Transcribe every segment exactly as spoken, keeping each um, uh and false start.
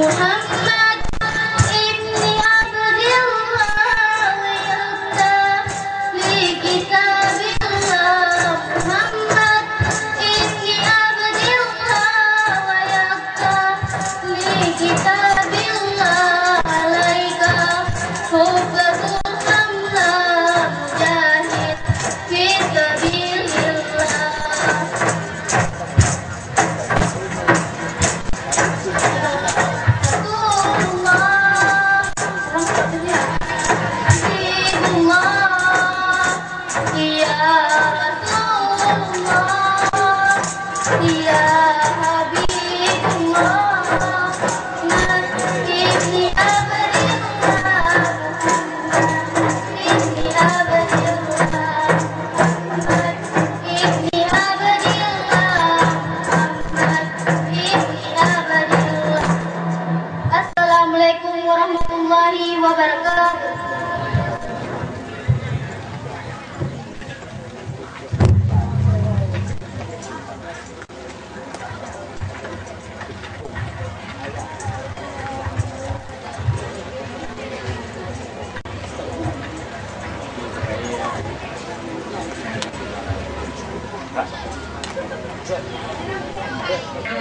محمد ابن عبد الله، يفتح لكتاب الله. محمد ابن عبد الله، ويفتح لكتاب الله. عليك حبه حملا، مجاهد في سبيل الله. Assalamualaikum warahmatullahi wabarakatuh.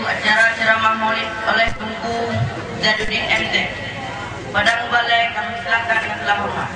Acara ceramah Maulid oleh Teungku Zaduddin M T. Pada mubalek kami silakan dengan segala hormat.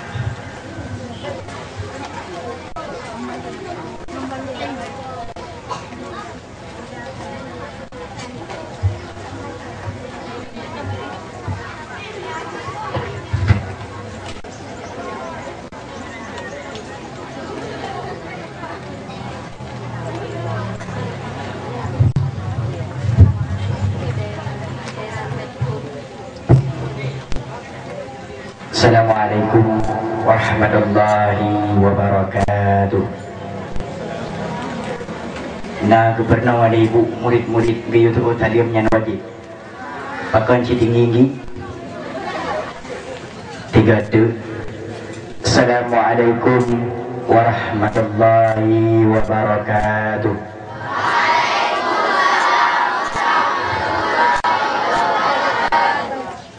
Assalamualaikum warahmatullahi wabarakatuh. Na geupeureunoe lé ibu murit-murit geuyue teuôt saleuem nyan wajéb. Pakon cit tinggi-tinggi? Tiga tu. Assalamualaikum warahmatullahi wabarakatuh.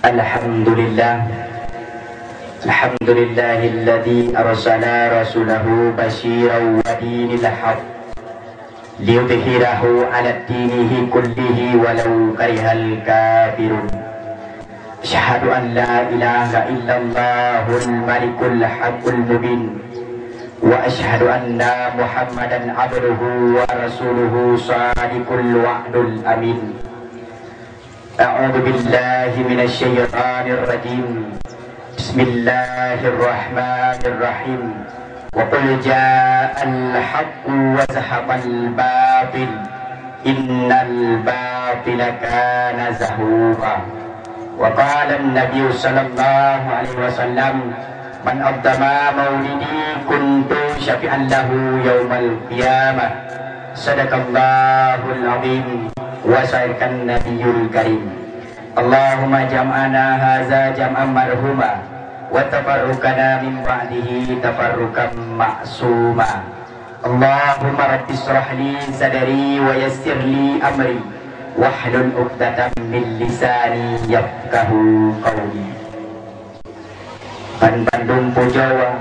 Alhamdulillah. Alhamdulillahilladzi arsala rasulahu basyiran wa dinil haq liyudhhirahu 'ala dinihi kullihi walau karihal kafirun. Asyhadu an la ilaha illallahul malikul haqqul mubin, wa asyhadu anna Muhammadan abduhu wa rasuluhu shadiqul wa'dil amin. A'udzu billahi minasy syaithanir rajim. Bismillahirrahmanirrahim. Wa qul ja'al haqqu wa zahaqal batil, innal batila kana zahuqa. Wa qala an-nabiyyu sallallahu alaihi wasallam, "Man 'azzama maulidi kuntu syafi'an lahu yaumal qiyamah." Sadaqallahul azim wa sadaqan nabiyyul karim. Allahumma jam'ana hadza jam'an marhuma, wa tafarruqana min ba'dihi tafarruqan ma'suma. Allahumma rabbi israh li sadri wa yassir li amri, wahlul 'uqdatam min lisani yafqahu qawli. Ban bandum pujoe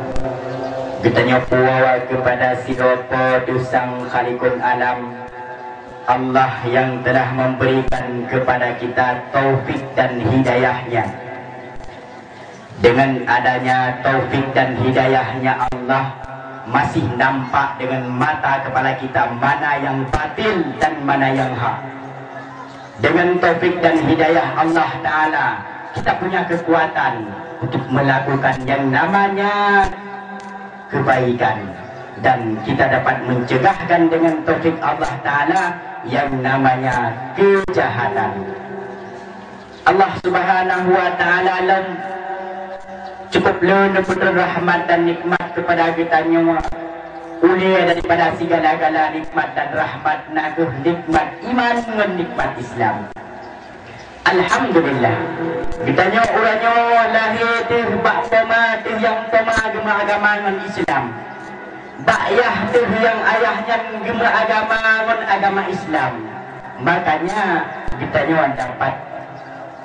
geutanyoe puwoe keupada sidroe Po teu Sang Khaliqul Alam, Allah yang telah memberikan kepada kita taufik dan hidayah-Nya. Dengan adanya taufik dan hidayah-Nya Allah, masih nampak dengan mata kepala kita mana yang batil dan mana yang hak. Dengan taufik dan hidayah Allah Ta'ala, kita punya kekuatan untuk melakukan yang namanya kebaikan. Dan kita dapat mencegahkan dengan taufik Allah Ta'ala yang namanya kejahatan. Allah Subhanahu wa Ta'ala lom cukup le neupeutrön rahmat dan nikmat keupada geutanyoe. Ulee daripada sigala-gala nikmat dan rahmat na kheueh nikmat iman ngon nikmat Islam. Alhamdulillah. Geutanyoe uroe nyoe lahé teuh bak poma teuh nyang poma geumeuagama ngon Islam. Bak yah teuh nyang ayah nyan geumeuagama ngon agama Islam. Makanya geutanyoe dapat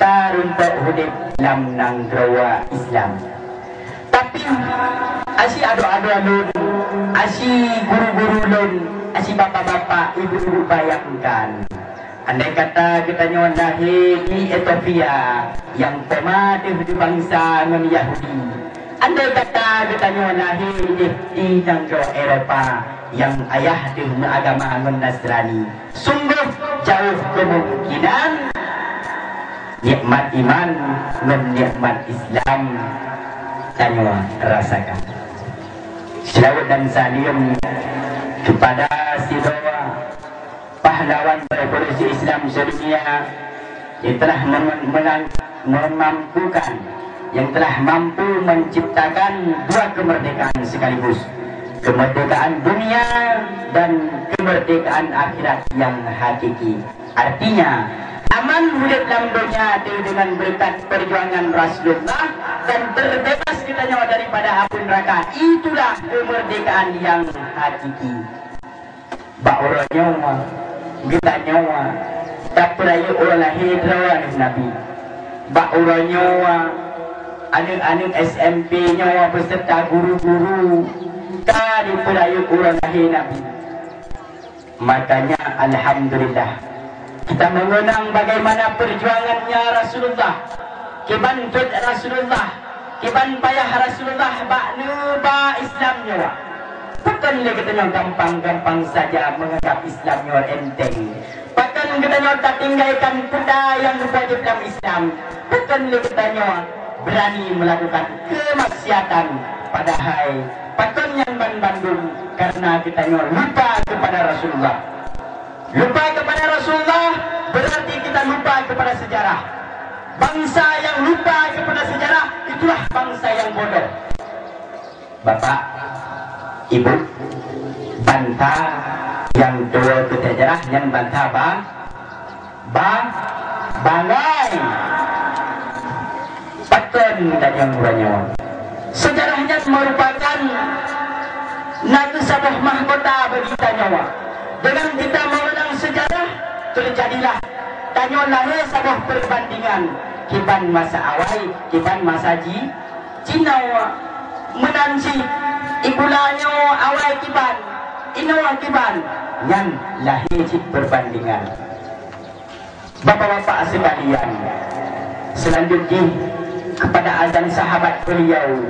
Tarumpok udeb lam nanggroe Islam. Tapi, asie adoe-adoe lôn, asie guru-guru lôn, asie bapak-bapak, ibu-ibu, bayangkan, andai kata geutanyoe lahé di Ethiopia nyang teuma deuh di bansa ngon Yahudi, andai kata geutanyoe lahé di, di nanggroe Eropa nyang ayah deuh meuagama ngon Nasrani, sunggoh jauh keumungkinan nikmat iman ngon nikmat Islam tanyoe rasakan. Seulaweuet dan saleuem keupada sidroe pahlawan revolusi Islam sedunia yang telah mem-, melang-, memampukan, yang telah mampu menciptakan dua kemerdekaan sekaligus, kemerdekaan dunia dan kemerdekaan akhirat yang hakiki. Artinya, aman udeb lam donya teuh deungon beureukat perjuangan Rasulullah dan terbebas geutanyoe daripada apui neuraka. Itulah kemerdekaan yang hakiki. Bak uroe nyoe, geutanyoe tapeurayeuk uroe lahé droeneuh Nabi. Bak uroe nyoe, aneuk-aneuk S M P nyoe beserta guru-guru ka jipeurayeuk uroe lahé Nabi. Makanya, alhamdulillah, kita mengenang bagaimana perjuangannya Rasulullah, kiban treb Rasulullah, kiban payah Rasulullah bak neuba Islam nyoe. Pakon lé geutanyoe gampang-gampang saja menganggap Islam nyoe enteng? Pakon geutanyoe tatinggalkan peue nyang wajéb lam Islam? Pakon lé geutanyoe berani melakukan kemaksiatan, padahai pakon nyan banmandum karena geutanyoe lupa kepada Rasulullah. Lupa kepada Rasulullah berarti kita lupa kepada sejarah. Bangsa yang lupa kepada sejarah, itulah bangsa yang bodoh. Bapak, Ibu, banta nyang tuwoe keu sejarah nyan banta ba, ba, bangai. Pakon tajam uroe nyoe? Sejarah nyan merupakan nakeuh saboh mahkota bagi tanyoe. Dengan kita mengenang sejarah, terjadilah tanyoe lahé saboh perbandingan kiban masa awai, kiban masa ji, jinoe. Meunan cit, ibulanyoe awai kiban, inoe kiban, nyan lahé cit perbandingan. Bapak-bapak sekalian, selanjut jih kepada azan sahabat beliau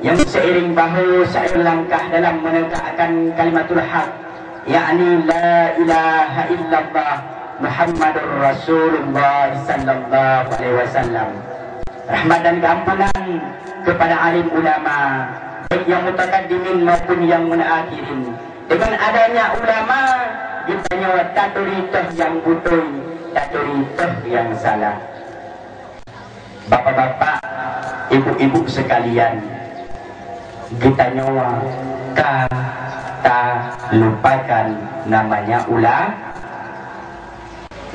yang seiring bahu seiring langkah dalam menegakkan kalimatul haq, yakni la ilaha illallah Muhammadur Rasulullah sallallahu alaihi wasallam. Rahmat dan keampunan kepada alim ulama, baik yang mutakaddimin maupun yang mutaakhirin. Dengan adanya ulama, geutanyoe taturi toh nyang beutôi, taturi toh nyang salah. Bapak-bapak, ibu-ibu sekalian, geutanyoe ka talupakan namanya ula-,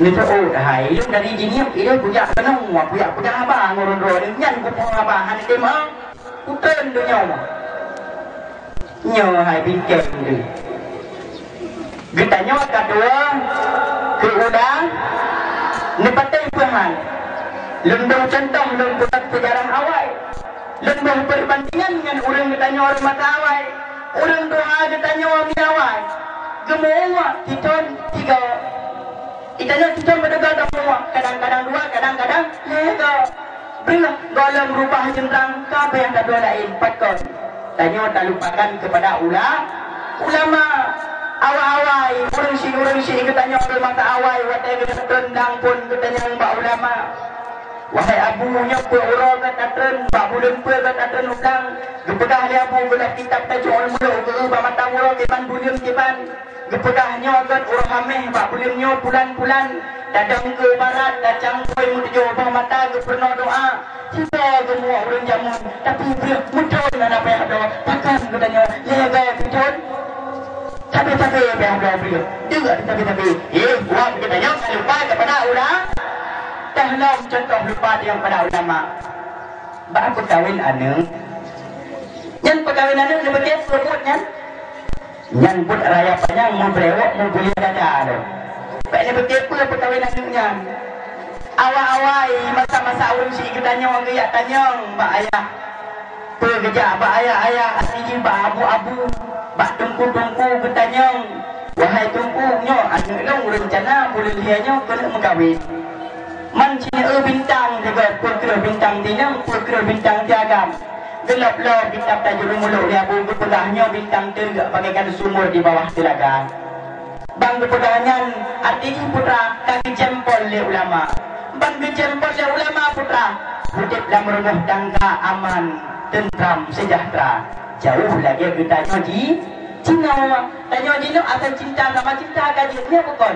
Neuteuôt hai, ilôn dari jinieb ilée kujak keunoe, kujak peugah haba ngon droeneuh nyan, kupeugah haba hana teurimong. Kutreun donya nyoe. Nyoe hai bingkeng deuh. Geutanyoe ka tuwoe keu uda neupatéh peuhan. Lôn boh cuntoh lôn peugah seujarah awai. Lôn boh peurbandingan ngon ureuëng geutanyoe ureuëng masa awai. Ureuëng tuha geutanyoe mi awai. Geumuuek sithon tiga. Geutanyoe sithon meudogo tamuuek, kadang-kadang dua, kadang-kadang lhée go. Breueh gohlom rubah jeundrang ka payah tadoe laén, pakon? Tanyoe talupakan keupada ula-, ulama. Awai-awai, ureuëng syiek, ureuëng syiek geutanyoe ureuëng masa awai, watée geutanyoe treun dang phon geutanyoe bak ulama. Wahai Abu, nyoe peue uroe gata treun, bak buleuen peue gata treun u blang? Geupeugah lé Abu, geulah kitab tajok u mulok, geu bak mata uroe kiban buleuen kiban. Geupeugah nyoe gét uroe Hameh bak buleuen nyoe pulan-pulan, tadong keu barat, tacangkôi meutujoh boh mata geupeurunoe doá. Sigoe geumuek ureuëng jameun, tapi breueh meuthon hana payah doe. Pakon geutanyoe lhée goe sithon? Sabe-sabe payah doe breueh. Deuk sabe-sabe. Eh, buet geutanyoe ka lupa keupada ulama. Teuh lom cuntoh lupa nyang pada ulama. Bak peukawen aneuëk. Nyan peukawen aneuëk neupeugét peue buet nyan? Nyan buet raya panyang meubrewok meubuya dada lom. Bék neupeugét peue peukawen aneuëk nyan. Awai-awai, masa-masa ureueng syiek geutanyoe geujak tanyong bak ayah. Peue geujak bak ayah-ayah, até jih bak abu-abu, bak teungku-teungku geutanyong, "Wahai teungku, nyoe aneuk lôn reuncana buleuen lhèe nyoe keuneuk meukawen. Man sineuk bintang sigoe, peue kreueh bintang tinong, peue kreueh bintang tiagam. Geulop-lop kitab Tajul Muluk lé abu geupeugah nyoe bintang teuk bagaikan sumur di bawah teulaga." Ban geupeugah nyan, até jih putra ka geucempol lé ulama. Ban geucempol lé ulama putra, udeb lam rumoh tangga aman, teuntram, seujahteura. Jauh lagèe geutanyoe ji-, jinoe. Tanyoe jinoe asai cinta sama cinta ka jeuet, nyoe bukon?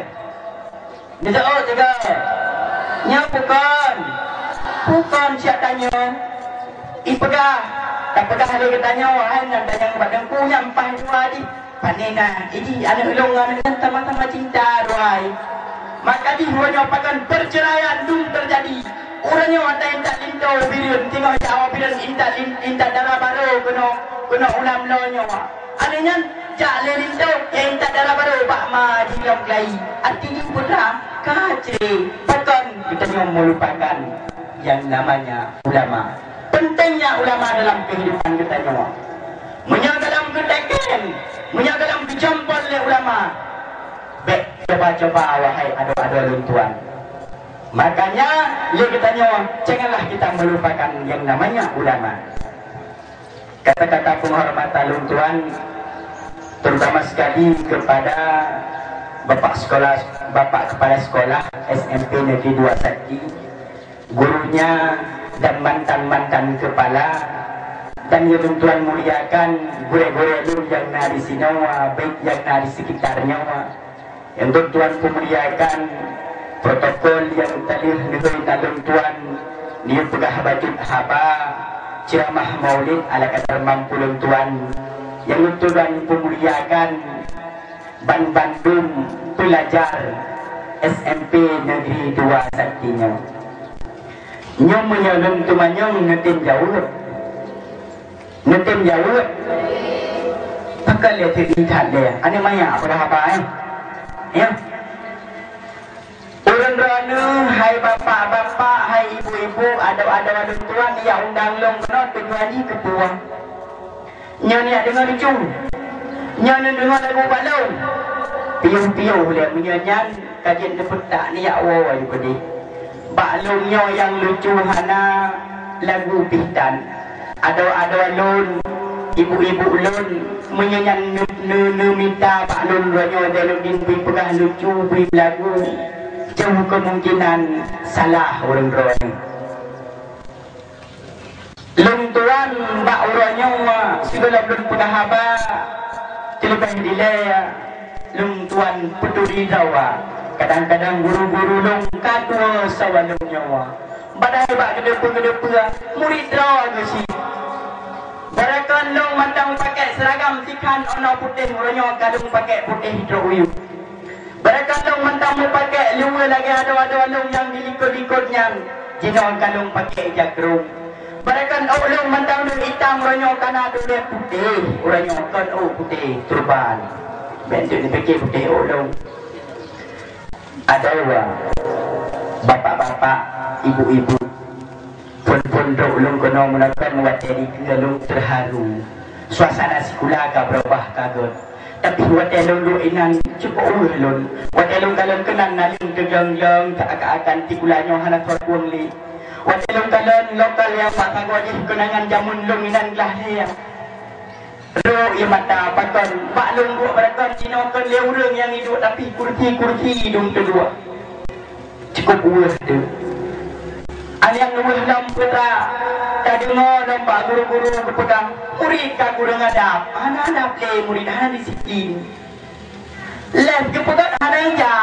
Neuteuôt sigoe. Nyoe bukon? Bukon siat tanyoe. Ipeugah, tapeugah lé geutanyoe, hai nan tanyong bak teungku nyan paih dua jih. Pane na, iji aneuk lôn ngon aneuk nyan sama-sama cinta, duai. Maka jih uroe nyoe pakon perceraian dum teujadi. Uroe nyoe ata intat linto Bireuen, singoh jak Bireuen intat lin-, intat dara barô keunoe, keunoe u Lamlo nyoe. Aneuk nyan jak lé linto, ya intat dara barô bak ma jih lom keulayi. Arti jih putra ka cre, pakon geutanyoe meulupakan yang namanya ulama. Pentingnya ulama dalam kehidupan geutanyoe. Meunyoe gohlom geuteken, meunyoe gohlom geucempol lé ulama, bèk cuba-cuba, wahai adoe-adoe lôn tuan. Makanya, lé geutanyoe, janganlah kita melupakan yang namanya ulama. Kata-kata penghormatan lôn tuan, terutama sekali kepada Bapak Sekolah, Bapak Kepala Sekolah S M P Negeri Dua Sakti, gurunya dan mantan-mantan kepala, dan nyang lôn tuan muliakan gurèe-gurèe lôn nyang na di sinoe, baik nyang na di sekitar nyoe. Nyang lôn tuan peumuliakan protokol nyang teuh neuhôi na lôn tuan, neuyue peugah bacut haba, ceramah maulid ala kadar mampu lôn tuan. Nyang lôn tuan peumuliakan ban bandum peulajar S M P Negeri Dua Sakti nyoe. Nyoe meunyoe lôn teumanyong neutem jaweueb. Neutem jaweueb. Pakon lé teuk that lé. Aneuk manyak peugah haba, eh? Ya. Ureueng droeneuh, hai bapak-bapak, hai ibu-ibu, adoe-adoe lôn tuan, ya undang lôn keunoe tujuan jih keu peue? Nyoe neujak deungoe lucu. Nyoe neudeungoe lagu bak lôn. Piôh-piôh lé meunyoe nyan ka jeuet neupeutak neujak woe aju keudeh. Bak lôn nyoe nyang lucu hana lagu pih tan. Adoe-adoe lôn, ibu-ibu lôn, meunyoe nyan neu-, neu-, neumita bak lôn uroe nyoe Zainuddin bri peugah lucu, bri lagu, jauh kemungkinan salah ureueng droeneuh. Lôn tuan bak uroe nyoe sigohlom lôn peugah haba, teuleubeh dilèe lôn tuan peuturi droe. Kadang-kadang guru-guru lôn ka tuwoe sawa lôn nyoe. Padahai bak keudeupeue-keudeupeue murit droe geuh cit. Barokon lôn mantong pakèk seuragam sikhan 'oh noe putéh, uroe nyoe ka lôn pakèk putéh trok u yup. Barokon lôn mantong meupakék luweue lagèe adoe-adoe lôn nyang di likot-likot nyan, jinoe ka lôn pakék jakrong. Barokon ôk lôn mantong lôn itam, uroe nyoe ka na dum lé putéh, uroe nyoe kon ôk putéh, turban. Bèk neupike putéh ôk lôn. Adoe, bapak-bapak, ibu-ibu, phôn-phôn trok lôn keunoe meunoe kon watèe dikeue lôn teuharu. Suasana sikula ka beurubah ka gèt. Tapi watèe lôn duek inan cukôp weueh lôn. Watèe lôn kalon keunan naleueng teuglong-glong, seuakan-akan sikula nyoe hana soe tueng lé. Watèe lôn kalon lokal nyang bak sagoe jih keunangan jameun lôn inan glah lhèe. Rhot ie mata, pakon bak lôn buet barokon jinoe kon lé ureueng nyang iduek, tapi kursi-kursi dum teuduek. Cukôp weueh teuh. Alèh weueh lom peue ta, tadeungoe lom bak guru-guru geupeugah, murit ka kureueng adab, hana adab lé murit, hana disiplin. Lheuh geupeugöt hana ija.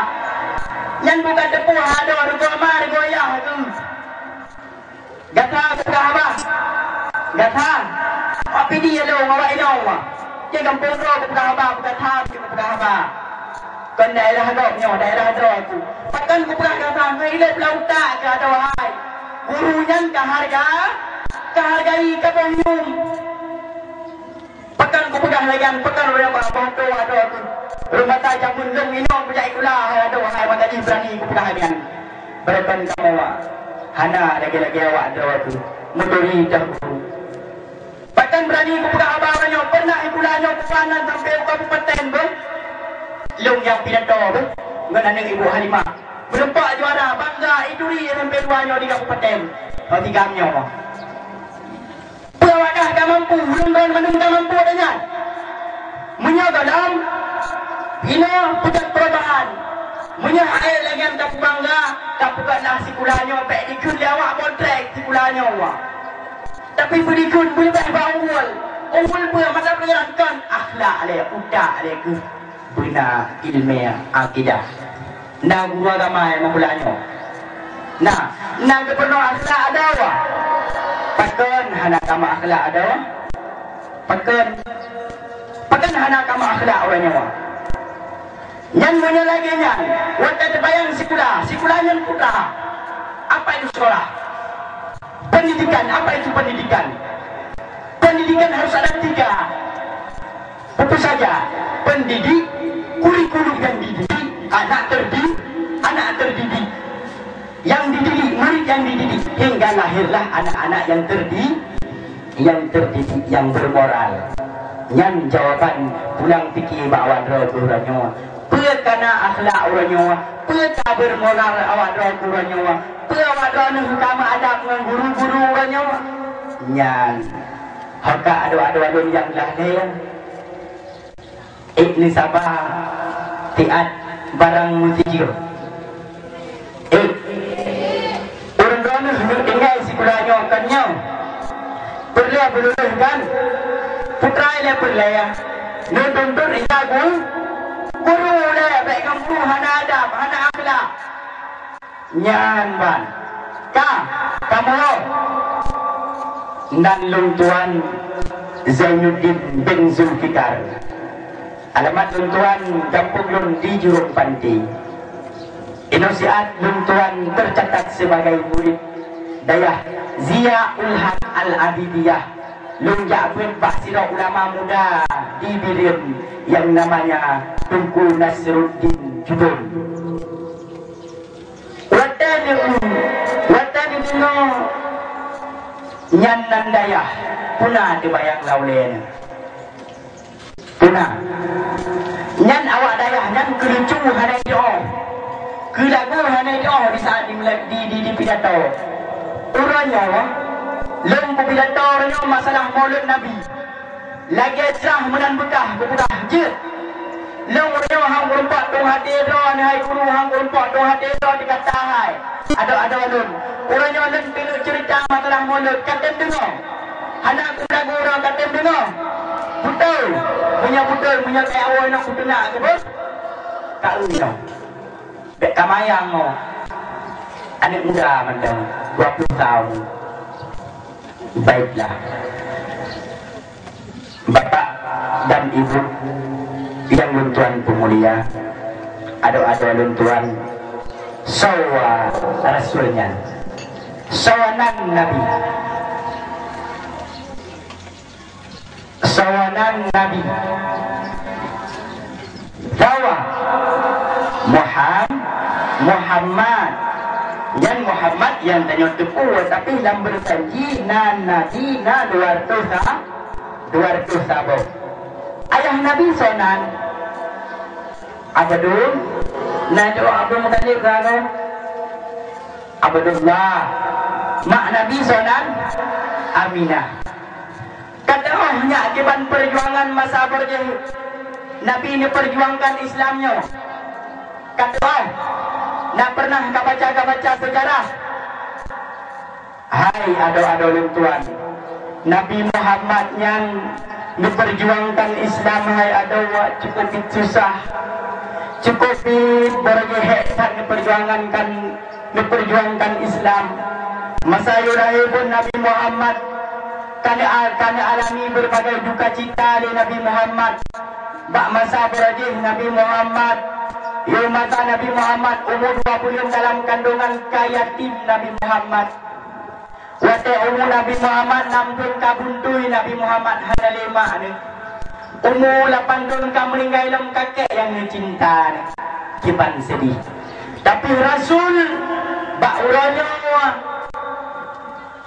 Nyan bukan teupeu adoe rugoe ma rugoe yah geuh. Gata geupeugah haba. Gata. Wak Pidie lôn, awak inong wak. Di gampông droe geupeugah haba, gata geupeugah haba. Kon daerah gob nyoe, daerah droe ku. Pakon kupeugah gata, ngon ilée blah utak keu adoe hai. Guru nyan ka harga, ka hargai, ka boh yum. Pakon kupeugah lagèe nyan, pakon ureueng bak boh toh adoe ku. Ureueng mata jameun lôn inong kujak sikula hai adoe hai, maka jih beurani kupeugah lagèe nyan. Beureukan kamoe, hana lagée-lagée awak droe teuh, meuturi teuh guru. Pakon beurani kupeugah haba nyoe, pernah sikula nyoe kupanan sampai u kabupaten beuh. Lôn nyang pidato beuh, ngon aneuëk Ibu Halimah. Meureumpok juara bangga ituri S M P dua nyoe di kabupaten. Nyoe tiga nyoe. Peue awak dah ka mampu, ulôn droe mandum ka mampu dah nyan. Meunyoe gohlom, inoe peugét perubahan. Meunyoe hai lagée nyan tapeubangga, tapeugét lah sikula nyoe bék dikheun lé awak bontrek sikula nyoe. Tapi peue dikheun beuleubeh bak unggul. Unggul peue mata pelajaran kon akhlak lé, utak lé keuh. Beuna ileumèe akidah. Na guru agama nyang meukulah nyoe. Na, na geupeureunoe akhlak adoe. Pakon hana tamah akhlak adoe? Pakon, pakon hana tamah akhlak uroe nyoe? Nyan meunyoe lagée nyan, watée teubayang sikula, sikula nyan putra. Apa itu sekolah? Pendidikan, apa itu pendidikan? Pendidikan harus ada tiga. Tentu saja, pendidik, kurikulum yang dididik, anak terdi-, anak terdidik. Yang dididik, murid yang dididik, hingga lahirlah anak-anak yang terdi-, yang terdidik, yang bermoral. Nyan jawaban pulang pike bak awak droe keu uroe nyoe. Peue ka na akhlak uroe nyoe, peue ka bermoral awak droe keu uroe nyoe, peue awak droe neuh ka meuadab ngon guru-guru uroe nyoe. Nyan. Ho ka adoe-adoe lôn nyang lalée. Ék neusaba tiat barang meusijeue. Ék, ureuëng droeneuh neutinggai sikula nyoe kon nyoe. Peureulée beululeueh kan? Putra ilée peureulée. Neutuntut ija gu-, guru lé bék ngon guru hana adab, hana akhlak. Nyan ban. Ka, kamoe. Nan lôn tuan Zainuddin bin Zulfikar. Alamat lôn tuan gampông lôn di Jurong Panté. Inoe siat lôn tuan tercatat sebagai murid dayah Ziaul Haq Al-Abidiyah. Lôn jak beuet bak sidroe ulama muda di Bireuen yang namanya Teungku Nasruddin Judon. Watée neueu-, watée neudeungoe nyan nan dayah, peue na teubayang lam ulée neuh? Peue na? Nyan awak dayah nyan keulucu hana jiôh, keulagu hana jiôh di saát di, di, di, di pidato. Uroe nyoe, lôn peupidato uroe nyoe masalah Maulud Nabi. Lagée crah meunan beukah geupeugah jeuet. Lôn uroe nyoe han kureumpok dong até droe, hai guru, han kureumpok dong até droe dikata hai. Adoe-adoe lôn. Uroe nyoe lôn keuneuk ceurita masalah Maulud, ka tem deungoe. Hana kupeulagu droe, ka tem deungoe. Beutôi. Meunyoe beutôi, meunyoe kaya woe nyoe kuteunak keubeue, ka eu nyoe. Bék kamayang nyoe. Aneuëk muda mantong, dua puluh tahun. Baiklah. Bapak dan Ibu yang lôn tuan peumulia, adoe-adoe lôn tuan, soe Rasul nyan, soe nan Nabi, soe nan Nabi. Sawa. Muham-, Muhammad. Nyan Muhammad nyang tanyoe teupeue, tapi lam beureusanggi na nabi, na dua ratus sa-, dua ratus saboh. Ayah Nabi soe nan? Abdul, na jaweub Abdul Muthalib ka? Abdullah. Mak Nabi soe nan? Aminah. Ka teuôh nyak kiban peujuangan masa beurjih Nabi neupeujuangkan Islam nyoe? Ka teuôh? Na pernah ka baca, ka baca seujarah? Hai adoe-adoe lôn tuan, Nabi Muhammad nyan neupeujuangkan Islam hai adoe cukup susah, cukup beurjih that neupeujuangkan neupeujuangkan Islam. Masa yôh lahé pun Nabi Muhammad ka ne-, ka neualami beureubagai duka cita lé Nabi Muhammad. Bak masa beurajih Nabi Muhammad, yôh masa Nabi Muhammad umu dua buleuen dalam kandongan ka yatim Nabi Muhammad. Watée umu Nabi Muhammad nam thon ka buntui Nabi Muhammad hana lé mak neuh. Umu lapan thon ka meuninggai lom kakek nyang neucinta neuh. Kiban seudih. Tapi Rasul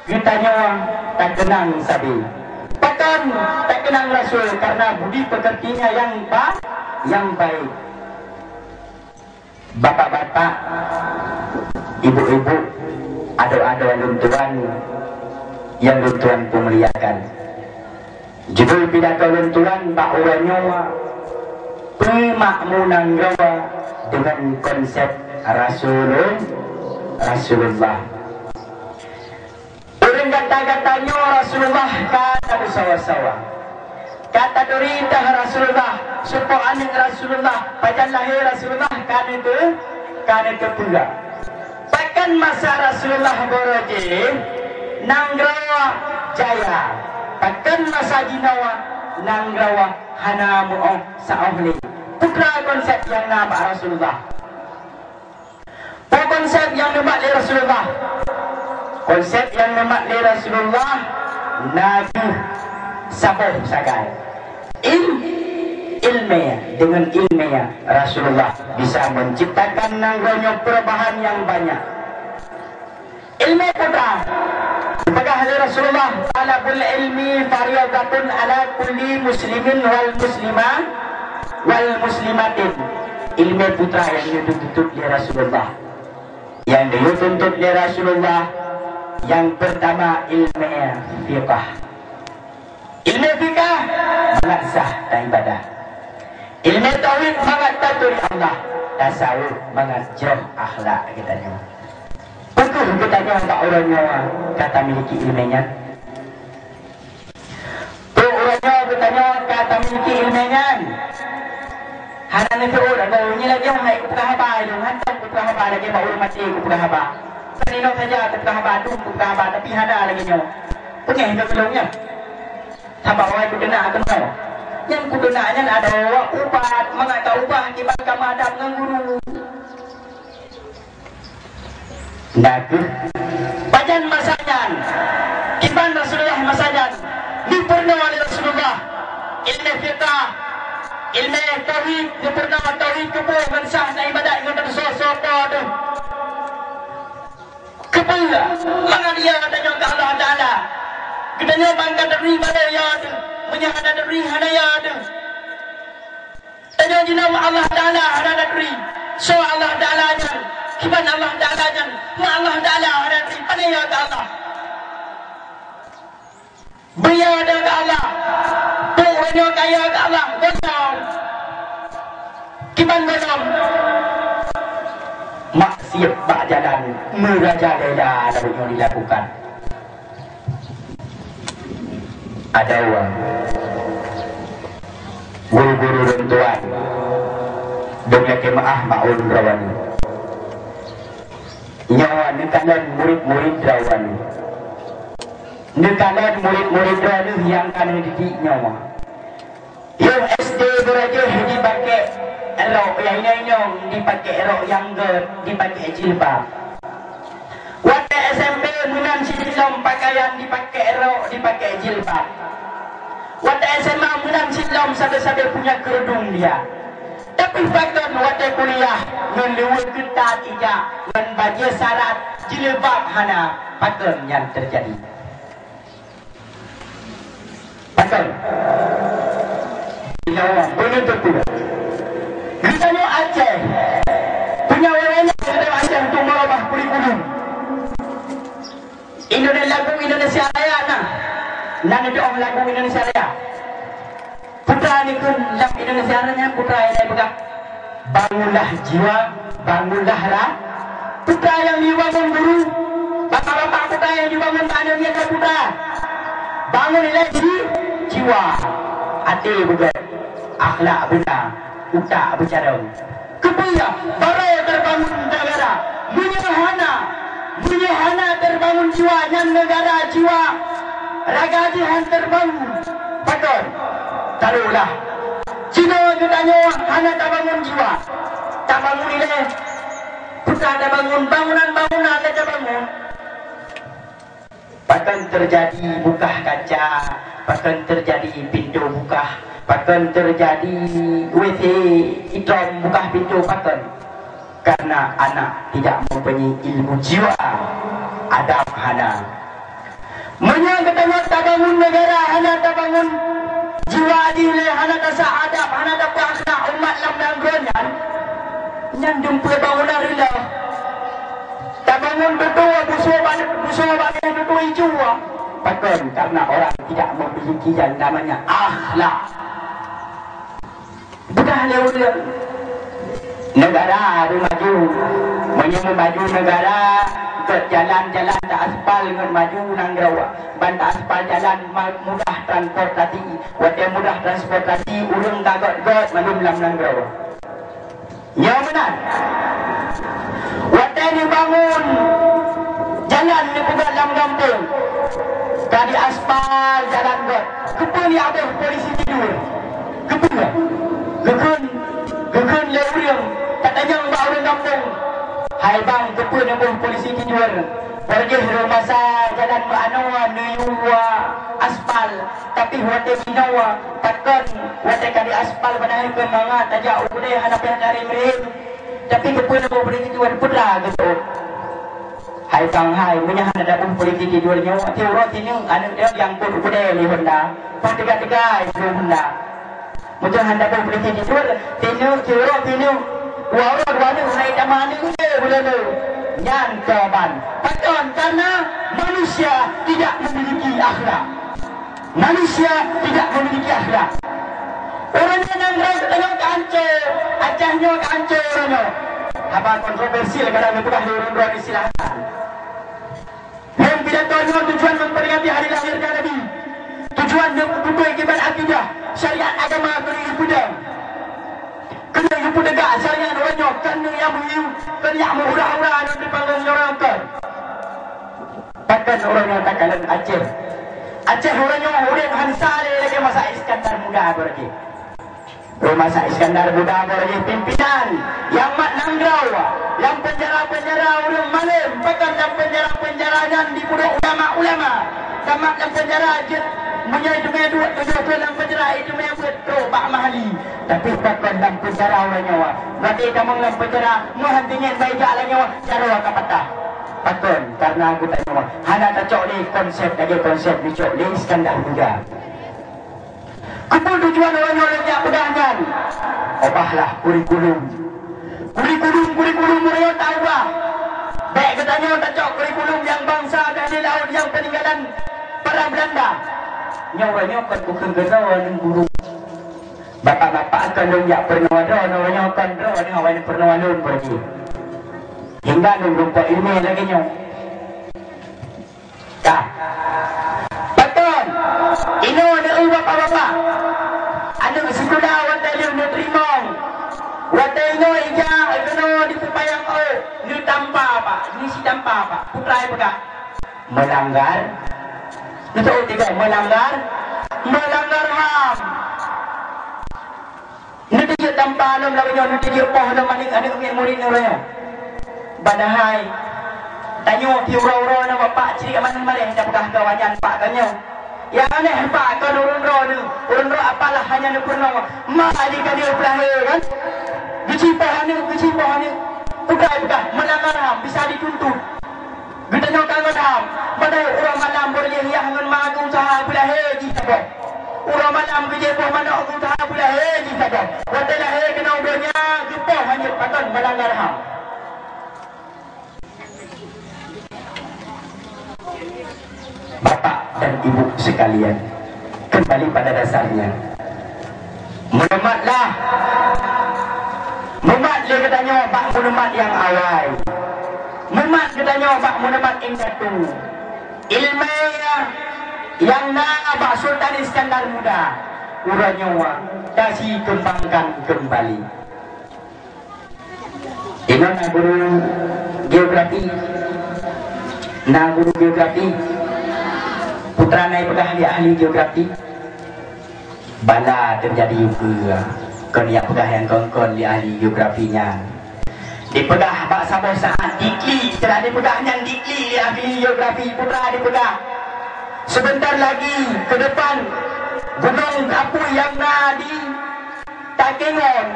Geutanyoe takeunang sabe. Pakon takeunang Rasul? Karena budi pekertinya yang ba-, yang baik. Bapak-bapak, ibu-ibu, adoe-adoe lôn tuan yang lôn tuan peumuliakan. Judul pidato lôn tuan bak uroe nyoe, Peumakmu Nanggroe dengan konsep Rasulul-, Rasulullah. Ureuëng gata-gata nyoe Rasulullah ka tabeusawa-sawa. Ka taturi teuh Rasulullah, soe po aneuëk Rasulullah, pajan lahé Rasulullah ka neuteu-, ka neuteupeue. Pakon masa Rasulullah barô jih, Nanggroe jaya. Pakon masa jinoe, Nanggroe hana meuoh saôh lé. Peue konsep nyang na bak Rasulullah? Peue konsep nyang neumat lé Rasulullah? Konsep nyang neumat lé Rasulullah na deuh saboh sagai. Il-, ilmè, dengan ilmè Rasulullah bisa menciptakan nanggroe nyoe perubahan yang banyak. Ilmè peue? Geupeugah lé Rasulullah, "Thalabul ilmi fariidatun ala kulli muslimin wal muslimah wal muslimatin." Ilmè peue nyang geuyue tuntut lé Rasulullah? Nyang geuyue tuntut lé Rasulullah, nyang peurtama ilmè fiqah. Ilmè fiqah mangat sah taibadah. Ilmè tauhid mangat taturi Allah, tasawuf mangat jroh akhlak geutanyoe. Peu kheueh geutanyoe bak uroe nyoe ka tamiliki ilmè nyan? Peu uroe nyoe geutanyoe ka tamiliki ilmè nyan? Hana neuseuôt, agoe nyoe lagèe hai kupeugah haba, nyoe hantom kupeugah haba, lagèe bak ureuëng maté kupeugah haba. Kan inoe saja kupeugah haba, dum kupeugah haba, tapi hana lagèe nyoe. Peungéh nyoe tulông nyan. Sabab awai kuteunak keunoe. Nyang kuteunak nyan adoe ubat mangat ka ubah kiban ka meuadab ngon guru. Nah, pajan masa nyan, kiban Rasulullah masa nyan, neupeurunoe lé Rasulullah ilmè fiqah, ilmè tauhid, neupeurunoe tauhid keupeue ngon sah na ibadat ngon teusoe-soe po teuh. Keupeue? Mangat ya tanyoe keu Allah Taala. Geutanyoe ban ka turi balée ya teuh, meunyoe hana turi hana ya teuh. Tanyoe jinoe Allah Taala hana turi. Soe Allah Taala nyan? Kiban Allah Taala nyan? Ma Allah Taala hana turi. Pane ya keu Allah? Beuya deuh keu Allah. Peue uroe nyoe kaya keu Allah. Gohlom. Kiban gohlom. Maksiat bak jalan meurajalela lagée nyoe dilakukan. Adoe guru-guru lôn tuan, deungon jeumaáh maun droeneuh. Nyoe neukalon murit-murit droeneuh. Neukalon murit-murit droeneuh nyang ka neudidik nyoe. Yôh S D beurajih dipakèk rok nyang inong-inong, dipakèk rok nyang gèt, dipakèk jilbab. Watèe S M P meunan cit lom pakaian dipakèk rok, dipakèk jilbab. Watèe S M A meunan cit lom sabe-sabe punya keurudung dia. Tapi pakon watèe kuliah ngon luweue keutat ijak ngon bajèe sarat jilbab hana, pakon nyan teujadi? Pakon? Insyaallah, beuneuteuk pula. Geutanyoe Aceh, punya wewenang geutanyoe Aceh untuk merubah kurikulum. Indonesia, lagu Indonesia Raya na. Na neudoh lagu Indonesia Raya. Putra ni pun lam Indonesia Raya, putra yang saya pegang. Bangunlah jiwa, bangunlah ra-, putra nyang jibangun guru, bapak-bapak putra nyang jibangun taneuh nyan ka putra. Bangun ilèe ji-, jiwa, até beugèt, akhlak beuna, utak beucarông. Keupeue? Baroe teubangun neugara. Meunyoe hana, meunyoe hana teubangun jiwa, nyan neugara jiwa raga jih han teubangun. Pakon? Taruhlah. Jinoe geutanyoe hana tabangun jiwa. Tabangun ilèe. Peue tabangun, bangunan-bangunan lé tabangun. Pakon teujadi bukah kaca, pakon teujadi pintoe bukah, pakon teujadi W C itrom bukah pintoe, pakon? Karena anak tidak mempunyai ilmu jiwa, adab hana. Meunyoe geutanyoe tabangun neugara hana tabangun jiwa jih lé, hana tasa adab, hana tapeue akhlak umat lam nanggroe nyan, nyan dumpeue bangunan rilah. Tabangun tutoe busoe ba-, busoe bak tutoe iju. Pakon? Karena orang tidak memiliki yang namanya akhlak. Peugah lé ureueng, neugara harôh maju. Meunyoe meumaju neugara, gét jalan-jalan ta aspal ngon maju nanggroe. Ban ta aspal jalan ma-, mudah transportasi. Watée mudah transportasi, ureueng ka gét-gét malum lam nanggroe. Nyoe meunan. Watée neubangun jalan neupeugét lam gampông, ka diaspal jalan gét. Keupeue neuboh polisi tidur? Keupeue? Geukheun, geukheun lé ureueng, tatanyong bak ureueng gampông, "Hai bang, keupeue neuboh polisi tidur?" Beurjih rhot masa jalan meuanoe neuyue aspal, tapi watée jinoe pakon, watée ka diaspal beunai keu mangat tajak u keudée hana pih dari meurim. Tapi keupeue neuboh polisi tidur, peue teuma geutôb? Hai bang hai, meunyoe hana taboh polisi tidur nyoe, tiuroe sineuk aneuk nyoe diangkot u keudée lé Honda, paih teuga-teuga i Honda. Meunyoe hana taboh polisi tidur, sineuk, tiuroe sineuk, dua uroe dua neuk, hai tamah aneuk udeb buleue. Nyan keuban. Pakon? Karena manusia tidak memiliki akhlak. Manusia tidak memiliki akhlak. Ureueng nyan nanggroe geutanyoe ka ancô, Aceh nyoe ka ancô ureueng nyoe. Haba kontroversi lé kadang neupeugah lé ureueng droe, silahkan. Lôn pidato nyoe tujuan memperingati hari lahirnya Nabi. Tujuan neupeuputôh kiban akidah, syariat agama keuneuk geupeudong. Keuneuk geupeutegak syariat uroe nyoe, kon nyang meuhiu, kon nyang meuhura-hura ngon dipanggong nyoe kon. Pakon uroe nyoe takalon Aceh? Aceh uroe nyoe udeb hana sa lé lagée masa Iskandar Muda beureuti. Masa Iskandar Muda beureuti pimpinan nyang mat nanggroe, lam penjara-penjara ureueng malém, pakon lam penjara-penjara nyan dibunuh ulama-ulama. Tamat lam penjara jeuet, meunyoe teumé duek tujoh thon lam penjara, teumé buet trok bak Mahli. Tapi pakon lam penjara uroe nyoe? Watée tamong lam penjara, meuhan teungieng bak ija lagée nyoe, jaroe ka patah. Pakon? Karena geutanyoe hana tacok lé konsep lagée konsep neucok lé Iskandar Muda. Keupeue tujuan uroe nyoe lôn jak peugah nyan? Ubahlah kurikulum. Kurikulum, kurikulum uroe nyoe taubah. Bék geutanyoe tacok kurikulum nyang bansa dan di laôt nyang peninggalan para Belanda. Nyoe uroe nyoe kon bukon keudroe ngon guru. Bapak-bapak kon lôn jak peurunoe droeneuh, nyoe kon droeneuh awai peurunoe lôn beureuti. Hingga lôn rumpok ileumèe lagèe nyoe. Ka. Patong. Inoe neueu bapak-bapak. Aneuk sikula watèe lheueh neuteurimong. Watèe inong ija keunoe dipeupayang ôk, neutampa, Pak. Neusitampa, Pak. Putra peugah. Melanggar. Beutôi tidak melanggar? Melanggar ham. Neuteubiet tampa lom lagèe nyoe, neuteubiet poh lom aneuk-aneuk miet murit nyoe. Padahai tanyoe pih uroe-uroe na bapak cit aman maréh tapeugah keu awaknyan pak tanyoe. Nyang aneh pak kon ureueng droeneuh, ureueng droe apalah hanya neupeurunoe ma jih ka lheueh peulahé kan? Geucipoh aneuk, geucipoh aneuk. Peugah-peugah melanggar ham bisa dituntut. Geutanyoe ka ngon ham, padahai uroe malam beureulieh yah ngon ma geuuseuha beulahé jih saboh. Uroe malam geujép boh manok geuuseuha beulahé jih saboh. Watèe lahé keunoe donya geupoh hanyut patong melanggar ham. Bapak dan Ibu sekalian, kembali pada dasarnya. Meunumatlah. Mumat lé geutanyoe bak meunumat nyang awai. Mumat geutanyoe bak meunumat indatu. Ileumèe nyang na bak Sultan Iskandar Muda, uroe nyoe tasikeumbangkan keumbali. Inoe na guru geografi. Na guru geografi. Putra na ipeugah lé ahli geografi. Bala teujadi ukeue, kon nyang peugah nyang kon-kon lé ahli geografi nyan. Dipeugah bak saboh saát diklik, seuteulah dipeugah nyan diklik lé ahli geografi, putra dipeugah. Sebentar lagi ke depan, gunong apui nyang na di Takengon,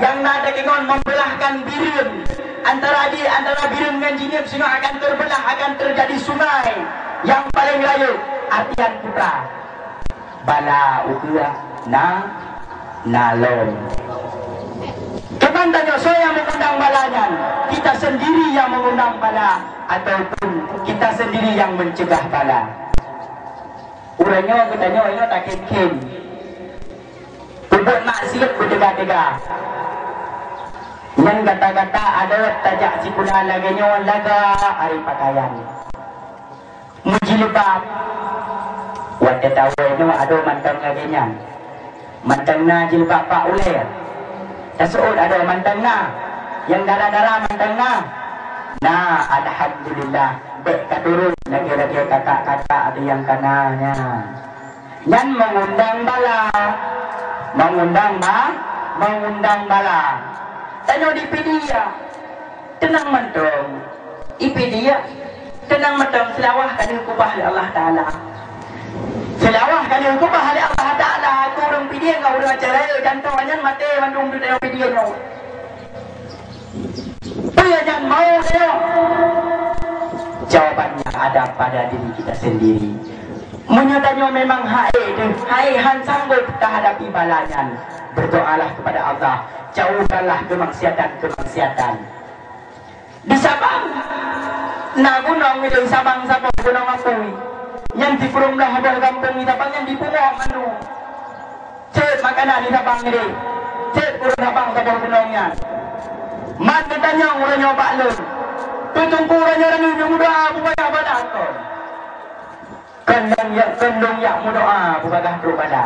nyang na Takengon membelahkan Bireuen. Antara di, antara Bireuen ngon Jeunieb singoh akan terbelah, akan terjadi sungai. Nyang paleng rayeuk, artian putra. Bala ukeue na, na lom. Kiban tanyoe soe nyang mengundang bala nyan? Kita sendiri yang mengundang bala ataupun kita sendiri yang mencegah bala? Uroe nyoe geutanyoe nyoe takém-kém. Peubuet maksiet beuteuga-teuga. Nyan gata-gata adoe tajak sikula lagée nyoe lagak ari pakaian. Meujilbab. Watée tawai nyoe adoe mantong lagée nyan. Mantong na jilbab bak ulée. Taseuôt adoe mantong na. Nyang dara-dara mantong na. Na, alhamdulillah. Bék ka turun lagée-lagée kakak-kakak ada nyang kana nyan. Nyan mengundang bala. Mengundang ba-, mengundang bala. Tanyoe di Pidie, teunang mantong. Di Pidie, teunang mantong, seulawah ka lheueh keubah lé Allah Taala. Seulawah ka lheueh keubah lé Allah Taala, keu ureuëng Pidie ngon ureuëng Aceh Rayeuk, jantoe nyan maté mandum di Pidie nyoe. Peue nyang mau tanyoe? Jawabannya ada pada diri kita sendiri. Meunyoe tanyoe memang hai deuh, hai han sanggup tahadapi bala nyan, berdoalah kepada Allah, jauhkanlah kemaksiatan-kemaksiatan. Di Sabang, na gunong di Sabang saboh gunong apui. Nyan di peurumblah boh gampông di Sabang nyan dipungo mandum. Cit makanan di Sabang nyoe. Cit ureuëng Sabang saboh gunong nyan. Mat geutanyong ureuëng nyoe bak lôn. Peue teungku ureuëng nyoe rayeuk meudoa bubaya bala kon? Kon lôn jak, kon lôn jak meudoa bubagaih trok bala.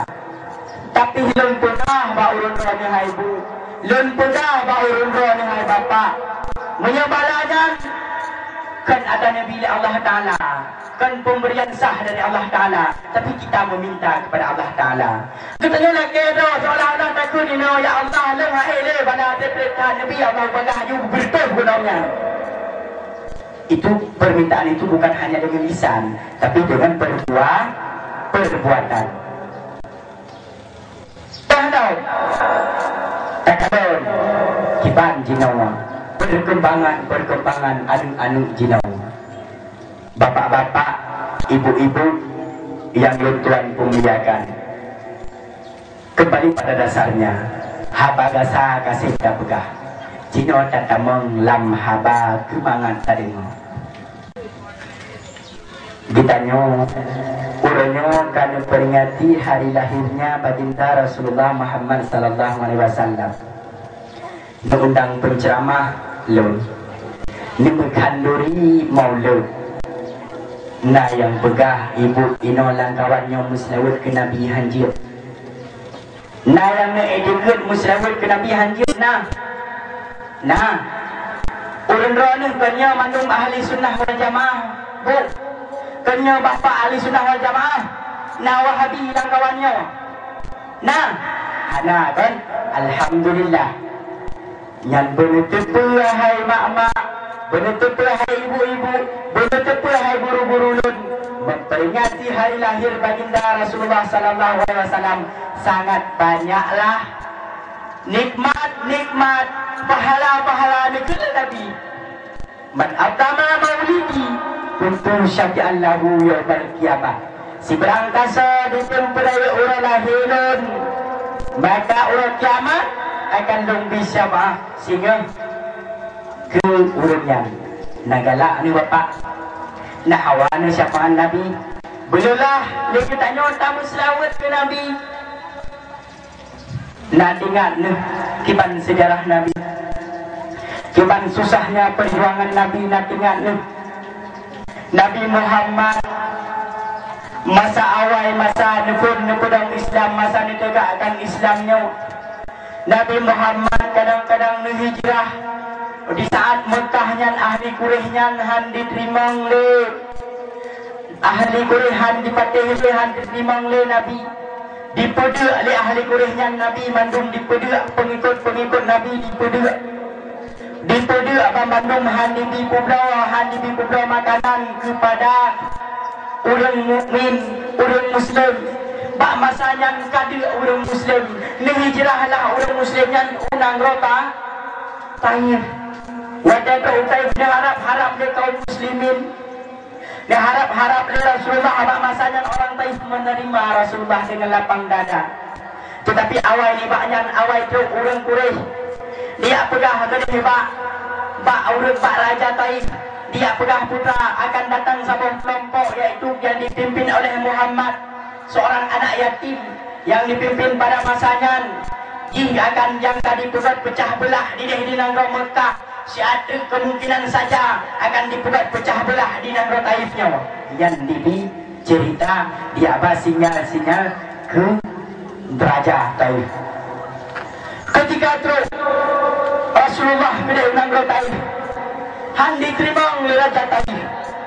Tapi lôn peugah bak ureuëng droeneuh hai bu, lôn peugah bak ureuëng droeneuh hai bapak. Meunyoe bala nyan kon ata neubi lé Allah Taala, kon pemberian sah dari Allah Taala, tapi kita meminta kepada Allah Taala. Geutanyoe lakée droe seolah-olah takheun inoe, "Ya Allah, lôn hai lé bala treb-treb that neubi Allah bubagaih aju beureutoh gunong nyan." Itu permintaan itu bukan hanya dengan lisan, tapi dengan perbuat, perbuatan. Tahu tak? Takalon kiban jinoe, perkembangan-perkembangan aneuk-aneuk jinoe. Bapak-bapak, ibu-ibu yang lôn tuan peumuliakan. Kembali pada dasarnya, haba gasa ka seb tapeugah. Jinoe tatamong lam haba keumangat tadeungoe. Geutanyoe, uroe nyoe ka neuperingati hari lahirnya Baginda Rasulullah Muhammad sallallahu alaihi wasallam. Neuundang penceramah lôn. Neumeukhanduri maulud. Na nyang peugah ibu inoe lam kawan nyoe meuseulaweuet keu Nabi hanjeuet. Na nyang neuék jeuet meuseulaweuet keu Nabi hanjeuet na. Na. Ureuëng droeneuh kon nyoe mandum ahli sunnah wal jamaah, bu. Kon nyoe bapak ahli sunnah wal jamaah. Na Wahabi lam kawan nyoe. Na. Hana kon. Alhamdulillah. Nyan beuneuteupeu hai mak-mak, beuneuteupeu hai ibu-ibu, beuneuteupeu hai guru-guru lôn, memperingati hari lahir Baginda Rasulullah sallallahu alaihi wasallam sangat banyaklah nikmat-nikmat, pahala-pahala neukeue Nabi. Man aqama maulidi kuntu syafi'an lahu yaumal qiyamah. Sibarang kasoe diteumpeuraya uroe lahé lôn, maka uroe kiamat akan lôn bri syafaat singoh keu ureuëng nyan. Na galak nyoe bapak, na hawa nyoe syafaat Nabi. Beuleulah lé geutanyoe tameuseulaweuet keu Nabi. Na teuingat neuh kiban seujarah Nabi, kiban susahnya perjuangan Nabi, na teuingat neuh. Nabi Muhammad masa awai, masa neuphon neupeudong Islam, masa neuteugakkan Islam nyoe, Nabi Muhammad kadang-kadang neuhijrah. Di saat Meukah nyan ahli Quraisy nyan han jiteurimong lé Ahli Quraisy han jipatéh lé, han jiteurimong lé Nabi. Dipeudeuek lé ahli Quraisy nyan Nabi, mandum dipeudeuek, peungikot-peungikot Nabi dipeudeuek. Dipeudeuek banmandum, han jibi peubloe, han jibi peubloe makanan keupada ureuëng mukmin, ureuëng muslim. Bak masa nyan ka deuek ureuëng muslim, neuhijrahlah ureuëng muslim nyan u nanggroe Ta-, Taif. Watée trok u Taif neuharab-harab lé kaum muslimin. Neuharab-harab lé Rasulullah bak masa nyan orang Taif menerima Rasulullah dengan lapang dada. Tetapi awai nibak nyan, awai trok ureuëng Quraisy. Dia peugah keudeh bak, bak ureuëng, bak raja Taif. Dia peugah putra akan datang saboh kelompok, yaitu yang dipimpin oleh Muhammad, seorang anak yatim yang dipimpin pada masa nyan. Jih akan nyang ka dipeugét peucah beulah dideh di nanggroe Meukah, siat teuk kemungkinan saja akan dipeugét peucah beulah di nanggroe Taif nyoe. Nyan dibi cerita di aba sinyal-sinyal keu raja Taif. Ketika trok Rasulullah keudeh u nanggroe Taif, han jiteurimong lé raja Taif.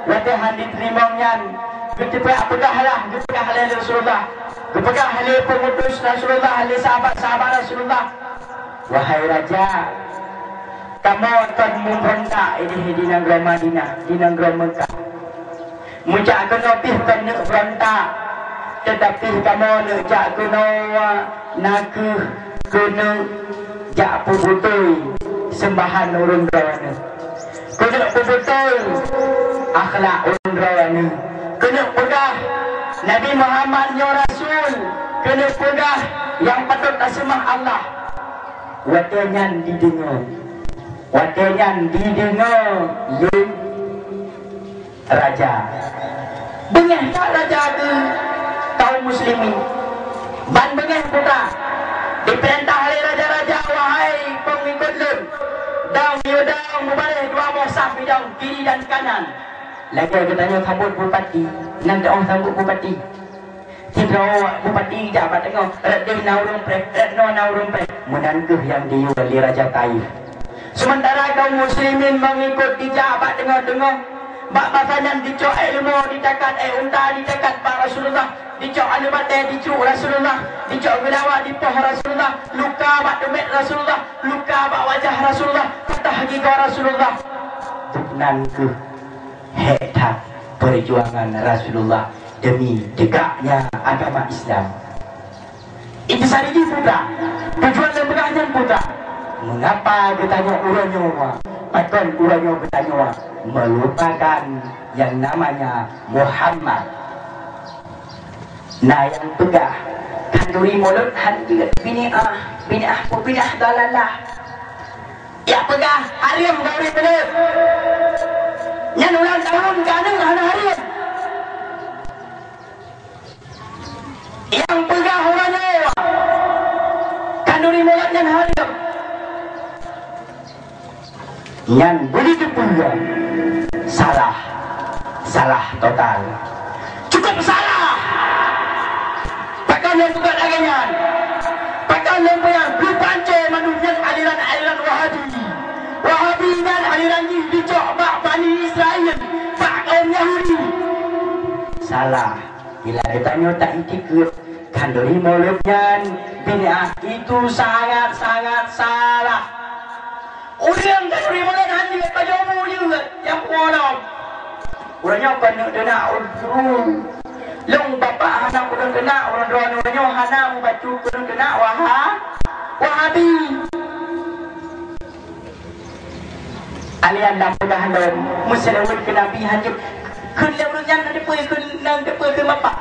Watée han jiteurimong nyan, geuteupeue peugah lah, geupeugah lé Rasulullah, geupeugah lé peungutus Rasulullah, lé sahabat-sahabat Rasulullah, "Wahai raja, kamoe kon meubeurangkat ideh di nanggroe Madinah, di nanggroe Meukah. Meujak keunoe pih kon neuk beurontak, teutapi kamoe neuk jak keunoe na kheueh keuneuk jak peubeutôi seumbahan ureuëng droeneueh, keuneuk peubeutôi akhlak ureuëng droeneueh, keuneuk peugah Nabi Muhammad nyoe rasul, keuneuk peugah nyang patôt taseumah Allah." Watée nyan dideungoe, watée nyan dideungoe lé raja. Beungéh that raja keu kaum muslimin. Ban beungéh putra, dipeurintah lé raja-raja, "Wahai peungikot lôn, dong yue dong mubaréh dua boh saf idong kiri dan kanan." Lagée geutanyoe sambot bupati, nan teuôh sambot bupati. Sidroe bupati jak bak teungoh, rot deh na ureuëng preh, rot noe na ureuëng preh. Meunan kheueh nyang diyue lé raja Taif. Seumantara kaum muslimin meungikot dijak bak teungoh-teungoh, bak masa nyan dicok ék leumo, ditakat ék unta, ditakat bak Rasulullah, dicok aneuk batée dicuk Rasulullah, dicok geulawa dipoh Rasulullah, luka bak teumét Rasulullah, luka bak wajah Rasulullah, patah gigoe Rasulullah. Buknan kheueh hék that peujuangan Rasulullah demi tegaknya agama Islam. Intisari jih putra, tujuan lôn peugah nyan putra. Mengapa geutanyoe uroe nyoe, pakon uroe nyoe geutanyoe melupakan yang namanya Muhammad? Na nyang peugah, khanduri mulod han jeuet, biniah, biniah peubinah dalalah. Jak peugah hareuem khanduri mulod. Nyan ulang tahun ka aneuëk hana hareuem. Nyang peugah uroe nyoe khanduri mulod nyan hareuem. Nyan beuneuteupeue salah, salah total. Cukup salah! Pakon lôn peugah lagée nyan? Pakon lôn peugah geupancé mandum nyan aliran-aliran Wahabi? Wahabi nyan aliran jih dicok bak Bani Israel, bak kaum Yahudi. Salah. Bila geutanyoe ta-itikeuet khanduri mulod nyan biniah, itu sangat-sangat salah. Ureuëng khanduri mulod han jeuet, pajoh bu jeuet nyang pungo lom. Uroe nyoe keuneuk teunak, lôn bapak hana keuneuk teunak, uroe droeneuh uroe nyoe hana mubacut keuneuk teunak Waha-, Wahabi. Aliran lam peugah lom, meuseulaweuet keu Nabi han jeuet. Kheun lé ureuëng nyan, "Keupeue kheun, keupeue kheun bapak?"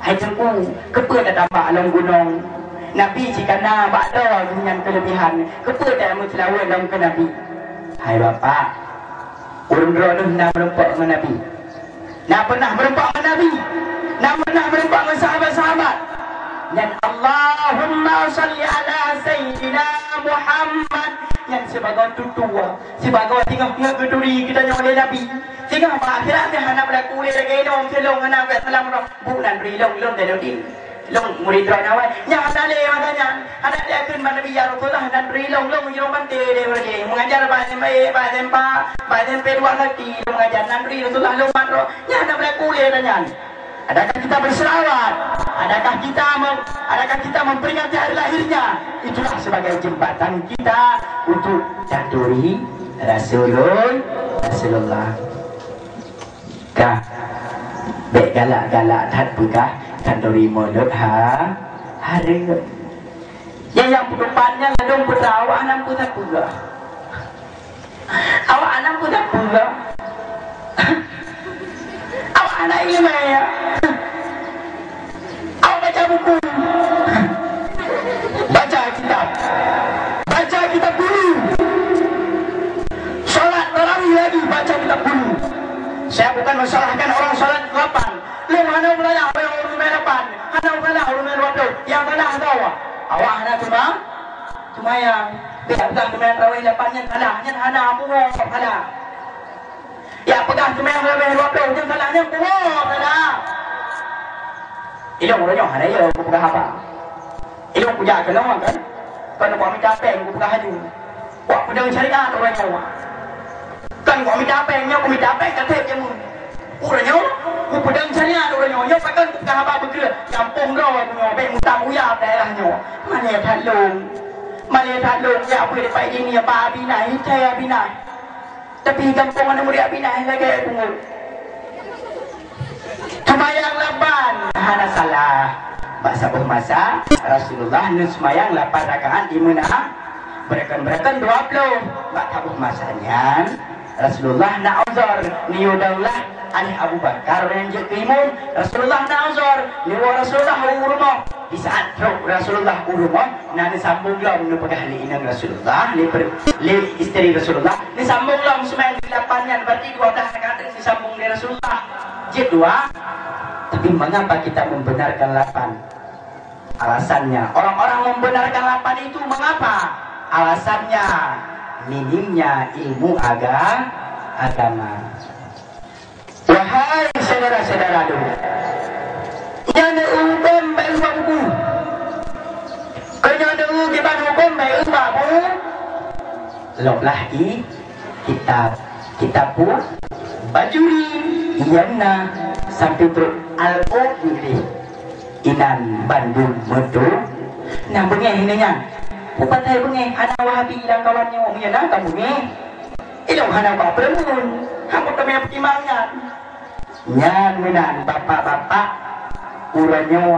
"Hai Teungku, keupeue tatambak lom gunong? Nabi jih ka na bak droe geuh nyan keuleubihan, keupeue tameuseulaweuet lom keu Nabi?" "Hai bapak, ureuëng droeneuh na meurumpok ngon Nabi." Na pernah meurumpok ngon Nabi, na pernah meurumpok ngon sahabat-sahabat. Nyan Allahumma shalli ala Sayyidina Muhammad. Nyan sibagoe tutoe, sibagoe singoh ngon geuturi geutanyoe lé Nabi. Singoh bak akhirat nyan hana beulaku lé lagée inong silong hana bak salam roh. Bu nan bri lôn, lôn Zainuddin. Lôn murit droeneuh awai. Nyan hana lé masa nyan. Hana jiakheun bak Nabi, "Ya Rasulullah, nan bri lôn, lôn meujirong banté deh ureuëng jih. Meungajar bak S M A, bak S M P, bak S M P dua sakti lôn meungajar, nan bri Rasulullah lôn mat droe." Nyan hana beulaku lé ata nyan. Adakah kita berselawat? Adakah kita mem-, adakah kita memperingati hari lahirnya? Itulah sebagai jembatan kita untuk taturi Rasulul-, Rasulullah. Ka, bék galak-galak that peugah khanduri mulod ha-, hareuem. Nyang, nyang peutupat nyan ladôm putra awak hana peue sapeue. Awak hana peue sapeue. Anak ileumèe, ya. Awak baca buku. Baca kitab. Baca kitab dulu. Salat tarawih lagi, baca kitab dulu. Saya bukan mensalahkan orang salat delapan. Lôn hana salah, orang salat lapan. Hana salah, orang salat dua puluh. Yang salah tu awak. Awak hana cuma, cuma yang. Biar bukan cuma tarawih lapan nyan salah. Nyan hana, bukan salah. Ya, peugah teumé leubeh dua ploh, nyan salah nyan kuwoe salah. Ilôn uroe nyoe hana yo kupeugah haba. Ilôn kujak keunoe kan. Kon kupeugah mita péng kupeugah haju. Kupeudong syariat uroe nyoe. Kon kupeugah mita péng, nyoe kumita péng ka trép jameun. Uroe nyoe kupeudong syariat uroe nyoe, nyoe pakon kupeugah haba beugeuh. Gampông droe nyoe, bék mutang uya daerah nyoe. Malèe that lôn. Malèe that lôn, ya beuet pai jih nyoe ba Abinah, itai Abinah. Tapi gampông aneuk murit Abinah lagèe punggôt. Seumayang lapan hana salah. Bak saboh masa Rasulullah neuseumayang lapan rakaat di Mina. Beureukan-beureukan dua ploh. Bak saboh masa nyan Rasulullah na uzur, neuyue daulah Abu Bakar nyang jeuet keu imum. Rasulullah na uzur, neuwoe Rasulullah u rumoh. Di saat trok Rasulullah u rumoh, na neusambong lom neupeugah lé inong Rasulullah, lé per-, lé isteri Rasulullah, neusambong lom seumayang di lapan nyan, berarti dua blah rakaat neusambong lé Rasulullah. Jeuet dua, tapi mengapa kita membenarkan lapan? Alasannya, orang-orang membenarkan lapan itu mengapa? Alasannya, minimnya ilmu aga-, agama. Wahai syedara-syedara lôn, nyan huköm bèk ubah buku. Keu nyan kiban huköm bèk ubah buku. Loblah i kitab, kitab pu Bajuri, Yamna, sampai trok Al-Ujuri. Inan bandum meutu. Nah, beungéh ini nyan. Bukan saya beungéh, anak Wahabi dan kawan nyoe, meunyoe na ka beungéh. Ilôn hana ba peureumeun, hana teumé peutimang nyan. Nyan meunan bapak-bapak, uroe nyoe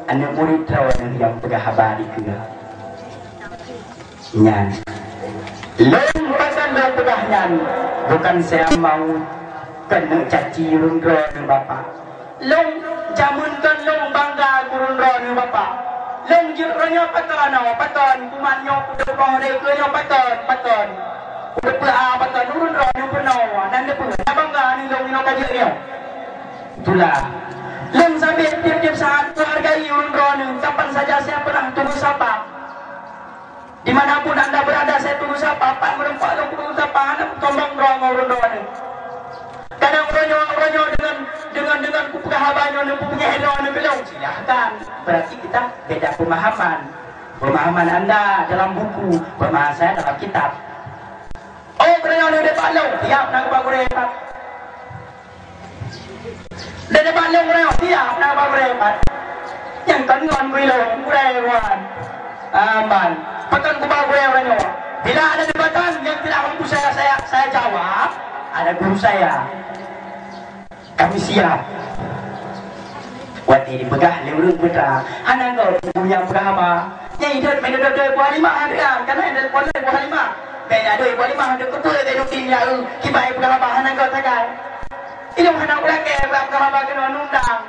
aneuk murit droe nyang peugah haba dikeue. Nyan. Lôn pakon lôn peugah nyan, bukan saya mau keuneuk caci ureueng droeneuh bapak. Lôn jameun kon lôn bangga keu ureueng droeneuh bapak. Lôn jeuet uroe nyoe pakon, pakon, kumat nyoe kuteupah deh keu nyoe pakon, pakon. Kuteupeu a pakon ureueng droeneuh peunoh, dan teupeu na bangga ni lôn inoe ka jeuet nyoe. Itulah. Lôn sabe tiep-tiep saat kuhargai ureueng droeneuh, kapan saja saya pernah tunggu sapa. Di mana pun anda berada, saya tunggu sapa, pat meureumpok lôn kudu sapa, hana meusombong droe ngon ureueng droeneuh. Kadang uroe nyoe, uroe nyoe deungon, deungon, deungon kupeugah haba nyoe, neupeugah droeneuh keu lôn, silahkan. Berarti kita beda pemahaman. Pemahaman anda dalam buku, pemahaman saya dalam kitab. Oh, uroe nyoe neudepak lôn, siap na kuba gurée pat. Di depan lôn uroe nyoe, siap na ba gurée pat. Nyang kon ngon bui lôn, gurée wan. Aman. Pakon kuba gurée uroe nyoe. Bila ada jabatan yang tidak mampu saya, saya, saya jawab, ada guru saya. Kami siap. Watée jipeugah lé ureuëng putra, hana gob guru nyang peugah haba. Nyang idot meunan dua Ibu Halimah, hana, karena idot pon Ibu Halimah. Beda dua Ibu Halimah, dua keupeu Zainuddin, ya, kibai peugah haba, hana gob sagai. Ilôn hana ulakée bak keuhaba keunoe nundang.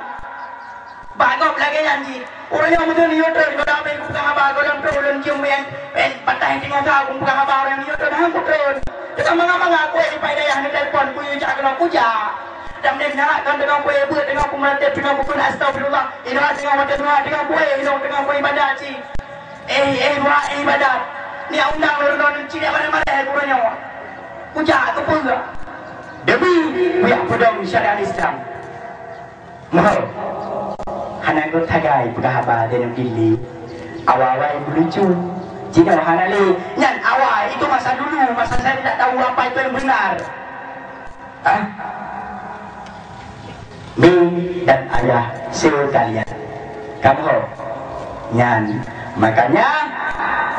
Bak gob lagée nyan jih. Ureuëng nyang meuteun yue treun, goh damé kupeugah haba, goh lom treun ulôn cium mien, mien patah teungoh sa kupeugah haba ureuëng yue treun, han kutreun. Teuma manga-manga kuéh di Pak Hidayah neutelepon, kuyue jak keunoe kujak. Dan meunan nyan kan teungoh kuéh beuet, teungoh kumeuratéb, teungoh kukheun astagfirullah. Inoe teungoh watée dua, teungoh kuéh, inoe teungoh kuéh ibadat cit. Eh, eh, dua, eh, ibadat. Ni undang lôn droeneuh cit, mareh-mareh hai gurée nyoe. Kujak keupeue? Demi kuyak peudong syariat Islam. Moh. Hana geusagai peugah haba Zainuddin lé. Awai-awai meulucu. Jinoe hana lé. Nyan awai, itu masa dulu, masa saya tidak tahu apa itu yang benar. Ah. Mi dan ayah sekalian. Kamoe nyan. Makanya,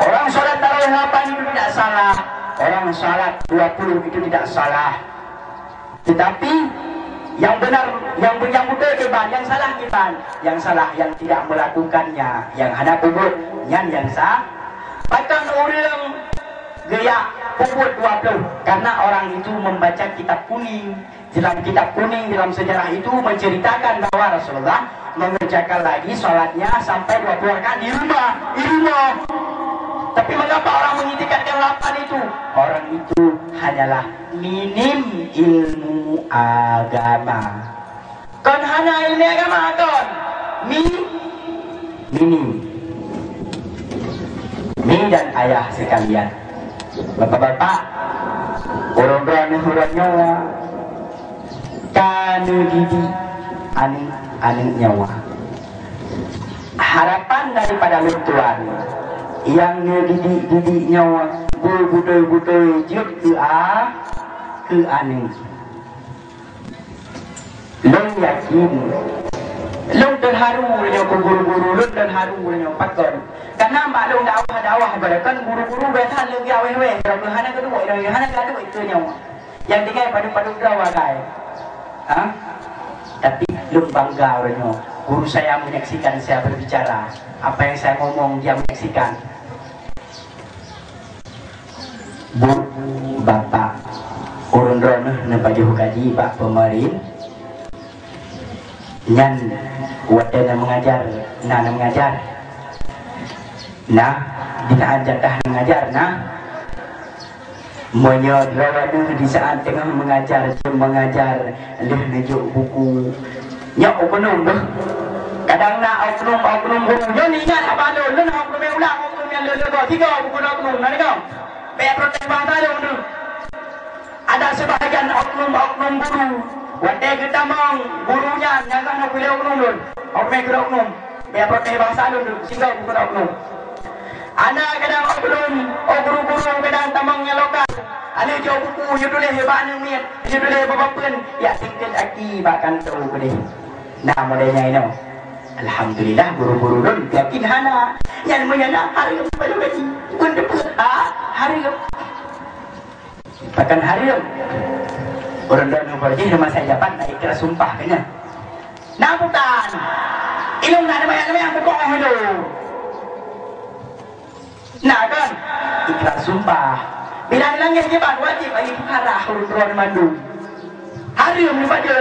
orang salat tarawih lapan itu tidak salah. Orang salat dua puluh itu tidak salah. Tetapi, yang benar, yang, yang beutôi kiban, yang salah kiban. Yang salah yang tidak melakukannya, yang hana peubuet, nyan yang sa-, pakon ureuëng geujak peubuet dua puluh, karena orang itu membaca kitab kuning. Dalam kitab kuning, dalam sejarah itu menceritakan bahwa Rasulullah mengerjakan lagi sholatnya sampai dua puluh rakaat di rumah, di rumah. Tapi mengapa orang mengitikadkan lapan itu? Orang itu hanyalah minim ilmu agama. Kon hana ilmu agama kon. Mi, minim. Mi dan ayah sekalian, bapak-bapak, ureuëng droeneuh uroe nyoe ka neudidik aneuëk-aneuëk nyoe. Harapan daripada lôn tuan nyang neudidik-didik nyoe beutôi-beutôi jeuet keu a, keu aneuëk. Lôn yakin, lôn teuharu nyoe keu guru-guru, lôn teuharu nyoe pakon. Karena bak lôn dakwah-dakwah beureukon guru-guru biasa leugi aweh-weh, hana keudua, hana keudua itu nyoe. Nyang tinggai padub-padub droe wagai. Ha? Tapi lôn bangga uroe nyoe, guru saya menyaksikan saya berbicara. Apa yang saya ngomong, dia menyaksikan. Bu, bapak, ureuëng droeneuh neupajoh gaji bak peumarin, nyan watée na meungajar, na, na meungajar. Nah, di na jatah meungajar, nah. Meunyoe droeneuh di saat teungoh meungajar, jeuet meungajar, lheueh neujok buku, nyoe oknum beuh. Kadang na oknum-oknum guru. Nyoe ingat haba lôn, lôn oknum nyang ulang, oknum nyang lôn leugoe. Tiga buku oknum, na deungoe? Bék protes bahasa lôn tu. Ada sebahagian oknum-oknum guru, watée geutamong guru nyan, nyang ka na peureulée oknum lôn. Oknum keu oknum. Bék protes bahasa lôn tu, sehingga buku oknum. Ana kadang oknum, oh guru-guru kadang tamong nyang lokal. Aleuh jok buku, nyoe tuléh bak aneuëk miet, nyoe tuléh bak bapeuen, yak tingkat aki bak kantô keudeh. Nah, model nyan inoe. Alhamdulillah, guru-guru lôn yakin hana. Nyan meunyoe na hareuem baju gaji. Pun teupeu, ha, hareuem. Pakon hareuem. Ureuëng droeneuh jih rumah saya jabat na ikra sumpah keu nyan. Na bukan. Ilong na ada banyak yang bukan itu. Nah kan? Ikra sumpah. Bila dilanggar jabat wajib bagi fukara ureuëng droeneuh mandum. Hareuem dibaca.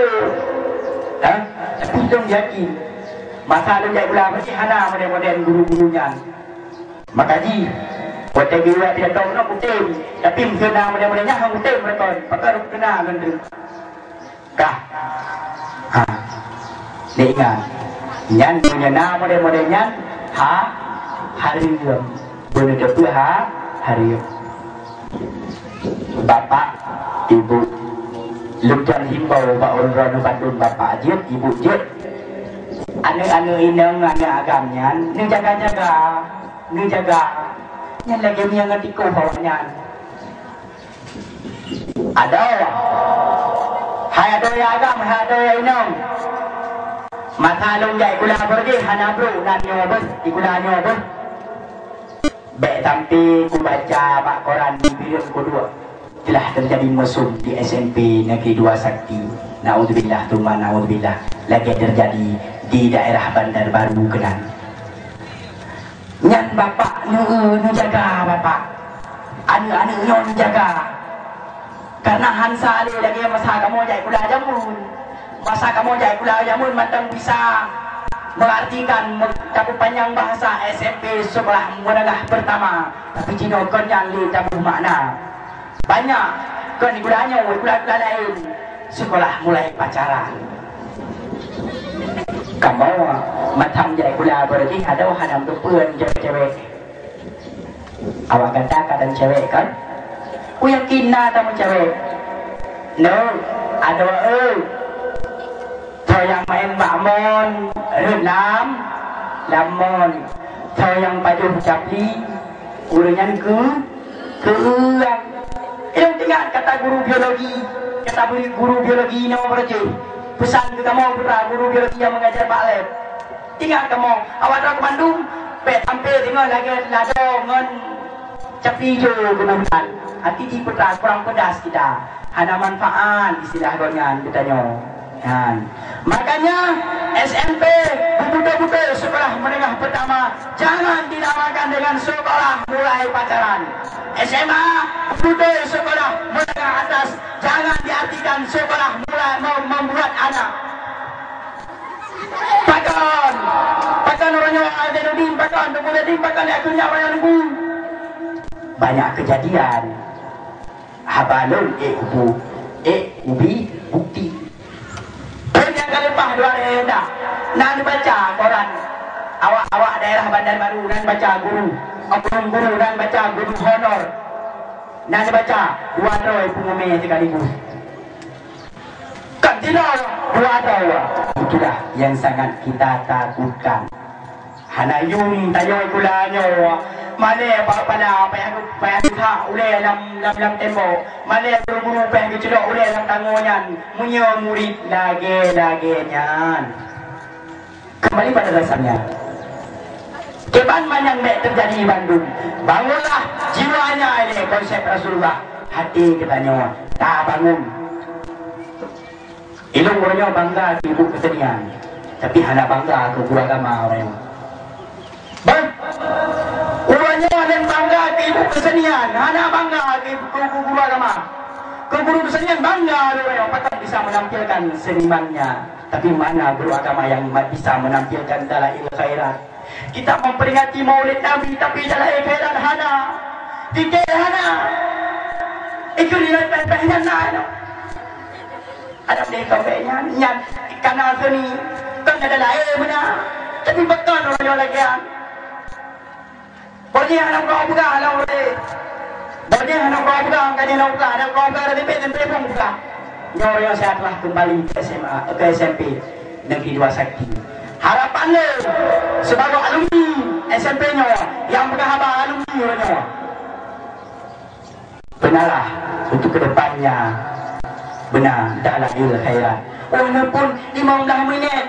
Ha? Tapi lôn yakin. Masa lôn jak gula pasti hana model-model guru-guru nyan. Maka jih, watée geuwak pidato keunoe kutem, tapi meuseu na model-model nyan hana kutem meureton, pakon keunan lôn deungoe. Kah. Ha. Neuingat. Nyan meunyoe na model-model nyan, ha, hareuem. Beuneuteupeu ha, hareuem. Bapak, ibu, lôn jan himbau bak ureuëng droeneuh bandum, bapak jeuet, ibu jeuet. Aneuëk-aneuëk inong, aneuëk agam nyan, neujaga-jaga, neujaga. Nyan lagée miang ngon tikôh awaknyan. Adoe. Hai adoe agam, hai adoe inong. Masa lôn jak sikula beureuguih hana brôk nan nyoe beuh, sikula nyoe beuh. Bék sampai kubaca bak koran di Bireuen Kuduek, telah terjadi mesum di S M P Negeri Dua Sakti. Naudzubillah, tsumma naudzubillah. Lagée terjadi di daerah Bandar Baru keunan. Nyan bapak neu-, neujaga bapak. Aneuëk-aneuëk nyoe neujaga. Karena han sa lé lagée masa kamoe jak sikula jameun. Masa kamoe jak sikula jameun mantong bisa mengartikan me-, tapeupanjang bahasa S M P sekolah menengah pertama. Tapi jinoe kon nyan lé taboh makna. Banyak kon sikula nyoe, sikula-sikula laén sekolah mulai pacaran. Kamoe mantong jak sikula beureuguih adoe hana meuteupeu cewek-cewek. Awak gata ka tameucewek kan? Kuyakin na tameucewek. Neu, adoe eu. Soe nyang maén bak mon, rhot lam, lam mon. Soe nyang pajoh capli, ureuëng nyan keu, keu uang. Ilong teuingat kata guru biologi, kata beri guru biologi inoe beureuguih. Peusan keu kamoe putra guru biologi nyang mengajar bak lab. Ingat kamoe, awak droe keu mandum, bék sampai deungoe lagée lado ngon capi ijo geuboh nan. Hati jih putra kurang pedas kita. Hana manfaat istilah gobnyan geutanyoe. Makanya S M P betul-betul sekolah menengah pertama jangan dinamakan dengan sekolah mulai pacaran. S M A betul-betul sekolah menengah atas jangan diartikan sekolah mulai mem- membuat anak. Pakon, pakon uroe nyoe Zainuddin, pakon Teungku Zainuddin, pakon lé aku nyak uroe nyoe Teungku. Banyak kejadian. Haba lôn ék ubu, ék ubi bukti. Peue nyang ka leupah dua hari dah na neubaca koran. Awak-awak daerah Banjarbaru nan baca guru, oknum guru nan baca guru honor. Nan neubaca dua droe peungumé sekaligus. Kan tidak dua droe. Itulah yang sangat kita takutkan. Hana yum tanyoe kula nyoe. Malée bak pala payah payah geuthak ulée lam lam lam tembok. Malée guru-guru payah geuceudok ulée lam tangoe nyan. Meunyoe murit lagée-lagée nyan. Kembali pada dasarnya. Kiban manyang bék teujadi bandum. Bangunlah jiwanya ilée konsep Rasulullah. Hati geutanyoe tabangun. Ilôn uroe nyoe bangga keu ibu keusenian, tapi hana bangga keu guru agama uroe nyoe. Bah, uroe nyoe lôn bangga keu ibu keusenian, hana bangga keu, keu, keu guru agama. Keu guru keusenian bangga lôn uroe nyoe, pakon bisa menampilkan senimannya. Tapi mana guru agama yang ma-, bisa menampilkan dalail khairat? Kita memperingati Maulid Nabi, tapi dalail khairat hana. Tiket hana. Ikut nilai peh-peh nyan na, no. Ada deh sampai nyan, nyan kana seni. Kan ada lain mana. Tapi betul orang yang lagi. Bagi anak kau buka, anak boleh. Bagi anak kau buka, angkanya anak buka, anak kau buka, ada tipe, tipe pun buka. Nyoe saya telah kembali ke S M A, ke S M P Negeri Dua Sakti. Harapan lé sebagai alumni S M P nyoe, yang bukan haba alumni nyoe. Benalah untuk kedepannya, bena dalail khairat. Walaupun lima belas minit,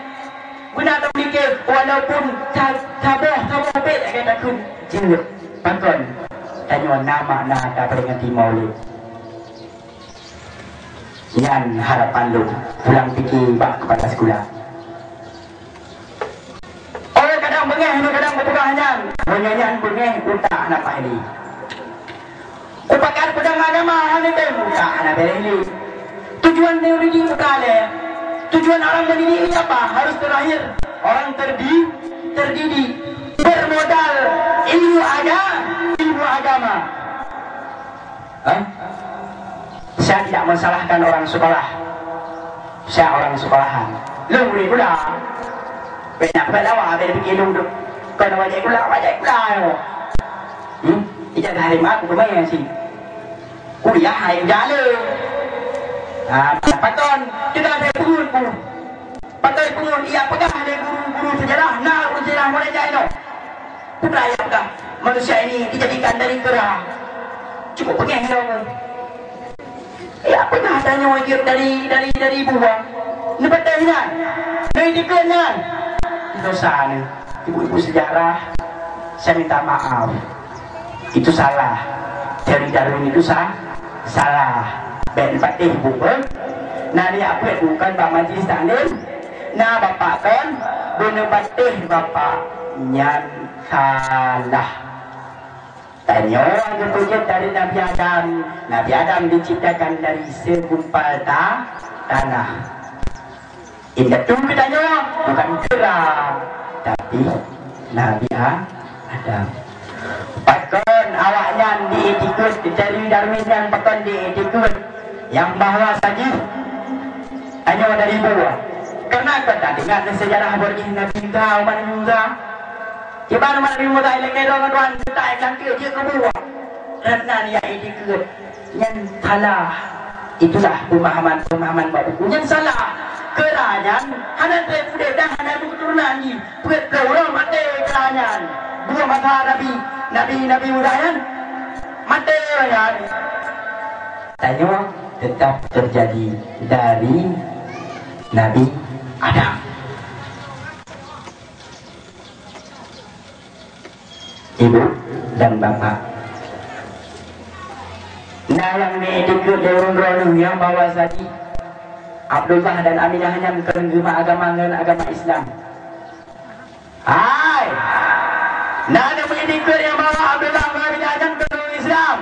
bena tak boleh ke, walaupun ta-, taboh, taboh bet akan takut. Jeuet, pakon, tanyoe na makna taperingati Maulid. Nyan harapan lôn, pulang pike bak kepala sekolah. Oh, kadang beungéh, kadang beupeugah nyan. Meunyoe nyan beungéh, utak hana paih lé. Kupakat peudong agama hana tem, utak hana béreh lé. Tujuan teologi bukan lé. Tujuan orang mendidik ini apa? Harus terlahir orang terdi-, terdidik, bermodal ilmu aga-, ilmu agama. Hah? Saya tidak mensalahkan orang sekolah. Saya orang sekolahan. Lôn murid kula. Beda, beda awak, beda pikir lôn tu. Kon wajah kula, wajah kula. Hmm? Ijazah dari mana aku kemai sih? Kuliah hai jalan. Ah, patron, kita ada pun. Pakai pungon ia peugah lé guru-guru seujarah, na ureueng seujarah mulai jai nyoe. Peue ia peugah, manusia ini dijadikan dari kera. Cukup peugah nyoe. Ia peugah tanyoe jeuet dari, dari, dari buah. Neupatéh nyan. Neuitikeuet nyan. Dosa ni. Ibu-ibu seujarah, saya minta maaf. Itu salah. Teori Darwin itu sa-, salah. Bèk neupatéh buku. Na ni apa bukan bak majlis taklim. Na bapak kan, beuneupatéh bapak nyan salah. Tanyoe geupeujeuet dari Nabi Adam. Nabi Adam diciptakan dari segumpal ta-, tanah. Indatu geutanyoe bukan kera, tapi Nabi A-, Adam. Pakon awaknyan diitikeuet, dari Darwin nyan pakon diitikeuet nyang bahwa sajih tanyoe dari buah? Karena ka tadeungo lam seujarah beurjih Nabi Musa, umat Nabi Musa. Kiban umat Nabi Musa ilakée droe ngon Tuhan, teutak ék cangkeuek jeuet keu buah. Karena ia itikeuet. Nyan salah. Itulah pemahaman-pemahaman bak buku nyan salah. Keu kera nyan hana trép udép dan hana meuketurunan jih. Peuet ploh uroe maté keu kera nyan. Dua masa Nabi, Nabi, Nabi Musa nyan maté nyan. Tanyoe tetap terjadi dari Nabi Adam. Ibu dan bapak. Nah, nyang diitikeuet lé ureueng droeneuh nyang bahwa sajih Abdullah dan Aminah nyan kon geubah agama ngon agama Islam. Hai! Na neumeuidikeue nyang bahwa Abdullah ngon Aminah nyan kon Islam?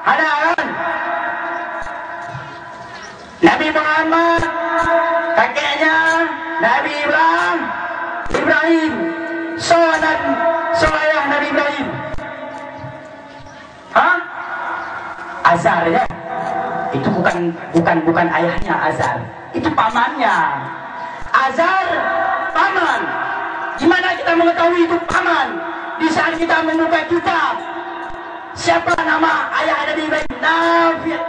Hana kan? Nabi Muhammad, kakeknya Nabi Ibrahim, Ibrahim, soe nan, soe ayah Nabi Ibrahim? Ha? Azar, ya. Itu bukan, bukan, bukan ayahnya Azar. Itu pamannya. Azar, paman. Di mana kita mengetahui itu paman? Di saat kita membuka kitab. Siapa nama ayah Nabi Ibrahim? Nafi'.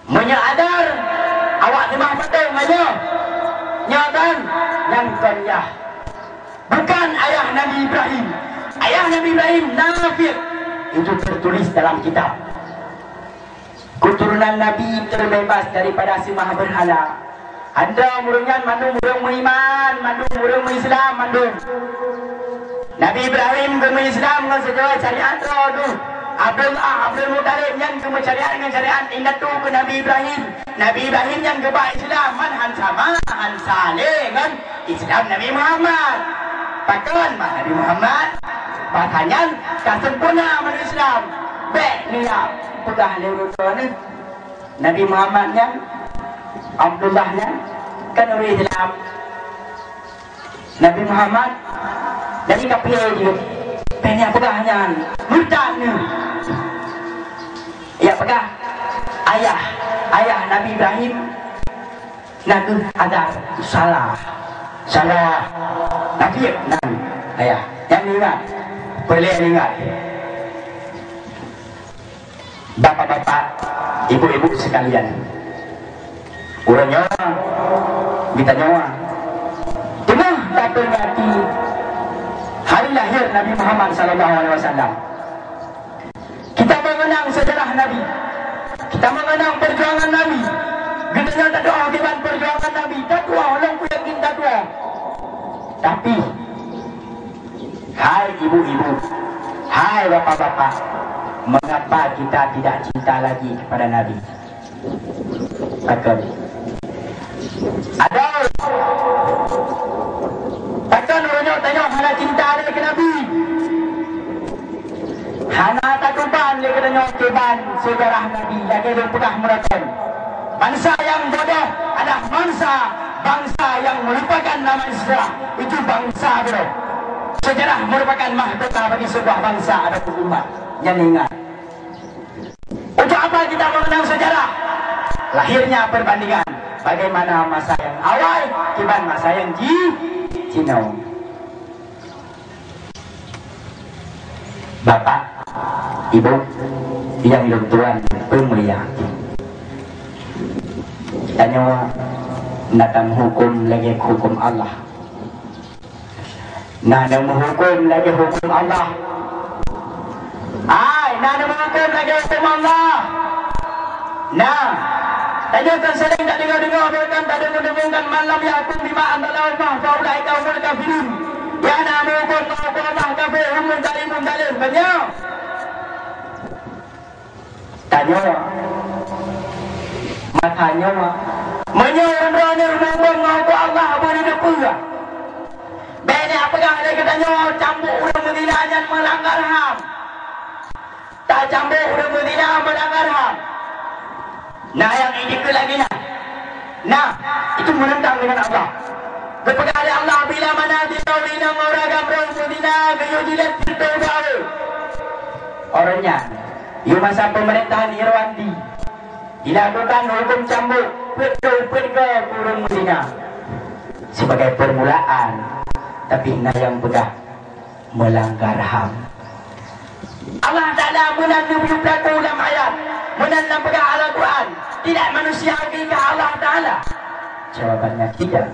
Meunyoe Azar, awak seumah patong nyoe. Nyoe kan? Nyan kon yah. Bukan ayah Nabi Ibrahim. Ayah Nabi Ibrahim Nafi'. Itu tertulis dalam kitab. Keturunan Nabi terbebas daripada seumah berhala. Andom ureuëng nyan mandum ureuëng meuiman, mandum ureuëng meuislam, mandum. Nabi Ibrahim geumeuislam ngon sigoe syariat droe dum. Abdullah, Abdul Muthalib nyan geumeusyariat ngon syariat indatu keu Nabi Ibrahim. Nabi Ibrahim nyan geuba Islam, man han sama, han salé ngon Islam Nabi Muhammad. Pakon bah Nabi Muhammad? Pakon nyan ka sempurna manusia Islam. Bék neuyak peugah lé ureuëng droeneuh. Nabi Muhammad nyan, Abdullah nyan, kan ureuëng Islam. Nabi Muhammad, dari kafé jeuet. Péng nyang peugah nyan, murtad nyoe. Yak peugah, ayah, ayah Nabi Ibrahim, na kheueh Azar. Salah. Salah. Nabi, nan, ayah. Nyang ingat. Peureulée ingat. Bapak-bapak, ibu-ibu sekalian, uroe nyoe, geutanyoe teungoh taperingati hari lahir Nabi Muhammad sallallahu alaihi wasallam. Kita mengenang sejarah Nabi. Kita mengenang perjuangan Nabi. Geutanyoe tadoa kiban perjuangan Nabi. Tadoa, ulôn yakin tadoa. Tapi, hai ibu-ibu, hai bapak-bapak, mengapa kita tidak cinta lagi kepada Nabi? Pakon? Adoe. Pakon uroe nyoe tanyoe hana cinta lé keu Nabi? Hana tatuban lé geutanyoe kiban sejarah Nabi lagée lôn peugah meuraton. Bansa nyang bodoh adalah bansa, bansa nyang meulupakan nama sejarah. Itu bansa bodoh. Sejarah merupakan mahkota bagi sebuah bansa ataupun umat. Nyan ingat. Untuk apa kita mengenang sejarah? Lahirnya perbandingan. Bagaimana masa nyang awai kiban masa nyang ji-, jinoe. Bapak, Ibu, nyang lôn tuan peumulia, tanyoe na tameuhuköm lagée huköm Allah. Na neumeuhuköm lagée huköm Allah. Hai, na neumeuhuköm lagée huköm Allah. Nah, tanyoe kan sering tadeungoe-deungoe, bahkan tadeungoe-deungoe kan, "Man lam yahkum bima anzalallahu fa ulaika humul kafirun." Nyang na meuhuköm ngon huköm Allah kafé, hum zalimun, zalém. Beutôi? Tanyoe, maka nyoe, meunyoe droeneuh meuhuköm ngon huköm Allah, beuneuteupeue. Bék neupeugah lé geutanyoe cambuk ureuëng meuzina nyan meulanggar ham. Tacambuk ureuëng meuzina meulanggar ham. Na nyang idikeue lagée nyan. Nah, itu meunentang dengan Allah. Geupeugah lé Allah, "Bila mana jitau inong ureuëng agam droe meuzina, geuyue jilet pintoe udara." Orang nyan, di masa pemerintahan Irwandi, dilakukan hukum cambuk peuet droe peuet goe keu ureuëng meuzina. Sebagai permulaan, tapi na nyang peugah meulanggar ham. Allah Taala meunan neubri peuratoran lam ayat, meunan lam peugah Al-Quran, tidak manusia hakikah Allah Taala? Jawabannya tidak.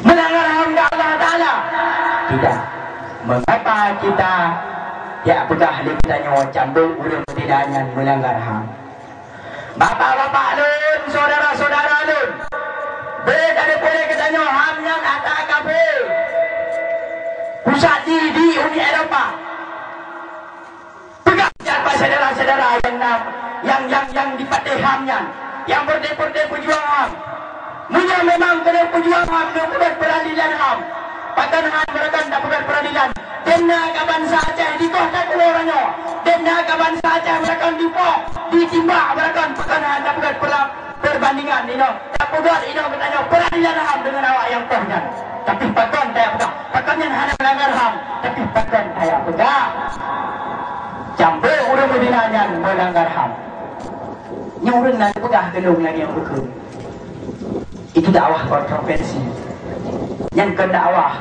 Meulanggar ham keu Allah Taala? Tidak. Mengapa kita jak peugah lé geutanyoe cambuk ureuëng meuzina nyan meulanggar ham? Bapak-bapak lôn, syedara-syedara lôn, beuta neupeuleueh geutanyoe ham nyan atra kafé. Pusat jih di Uni Eropa. Peugah jak bak syedara-syedara nyang na, nyang, nyang, nyang dipatéh ham nyan. nyang peureute-peureute peujuang HAM. Meunyoe memang keuneuk peujuang HAM, keuneuk peugöt peuradilan HAM, pakon hana beureukan tapeugöt peuradilan? Dum na ka bansa Aceh dikoh that uroe nyoe. Dum na ka bansa Aceh beureukan dipoh, ditimbak beureukan, pakon hana tapeugöt peura-, perbandingan inoe. Tapeugöt inoe geutanyoe peuradilan HAM deungon awak nyang poh nyan. Tapi pakon tapeugah, pakon nyan hana meulanggar HAM, tapi pakon tapeugah, jambo ureuëng meubina nyan meulanggar HAM. Nyoe ureuëng na geupeugah keu lôn lagée nyan bukon. Itu dakwah kontroversi. Nyan kon dakwah.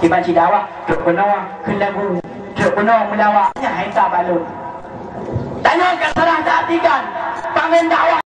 Kiban cit dakwah, trok keunoe kheun lagu, trok keunoe meulawak, nyan hai ka balon. Tanyoe ka salah taartikan, pamen dakwah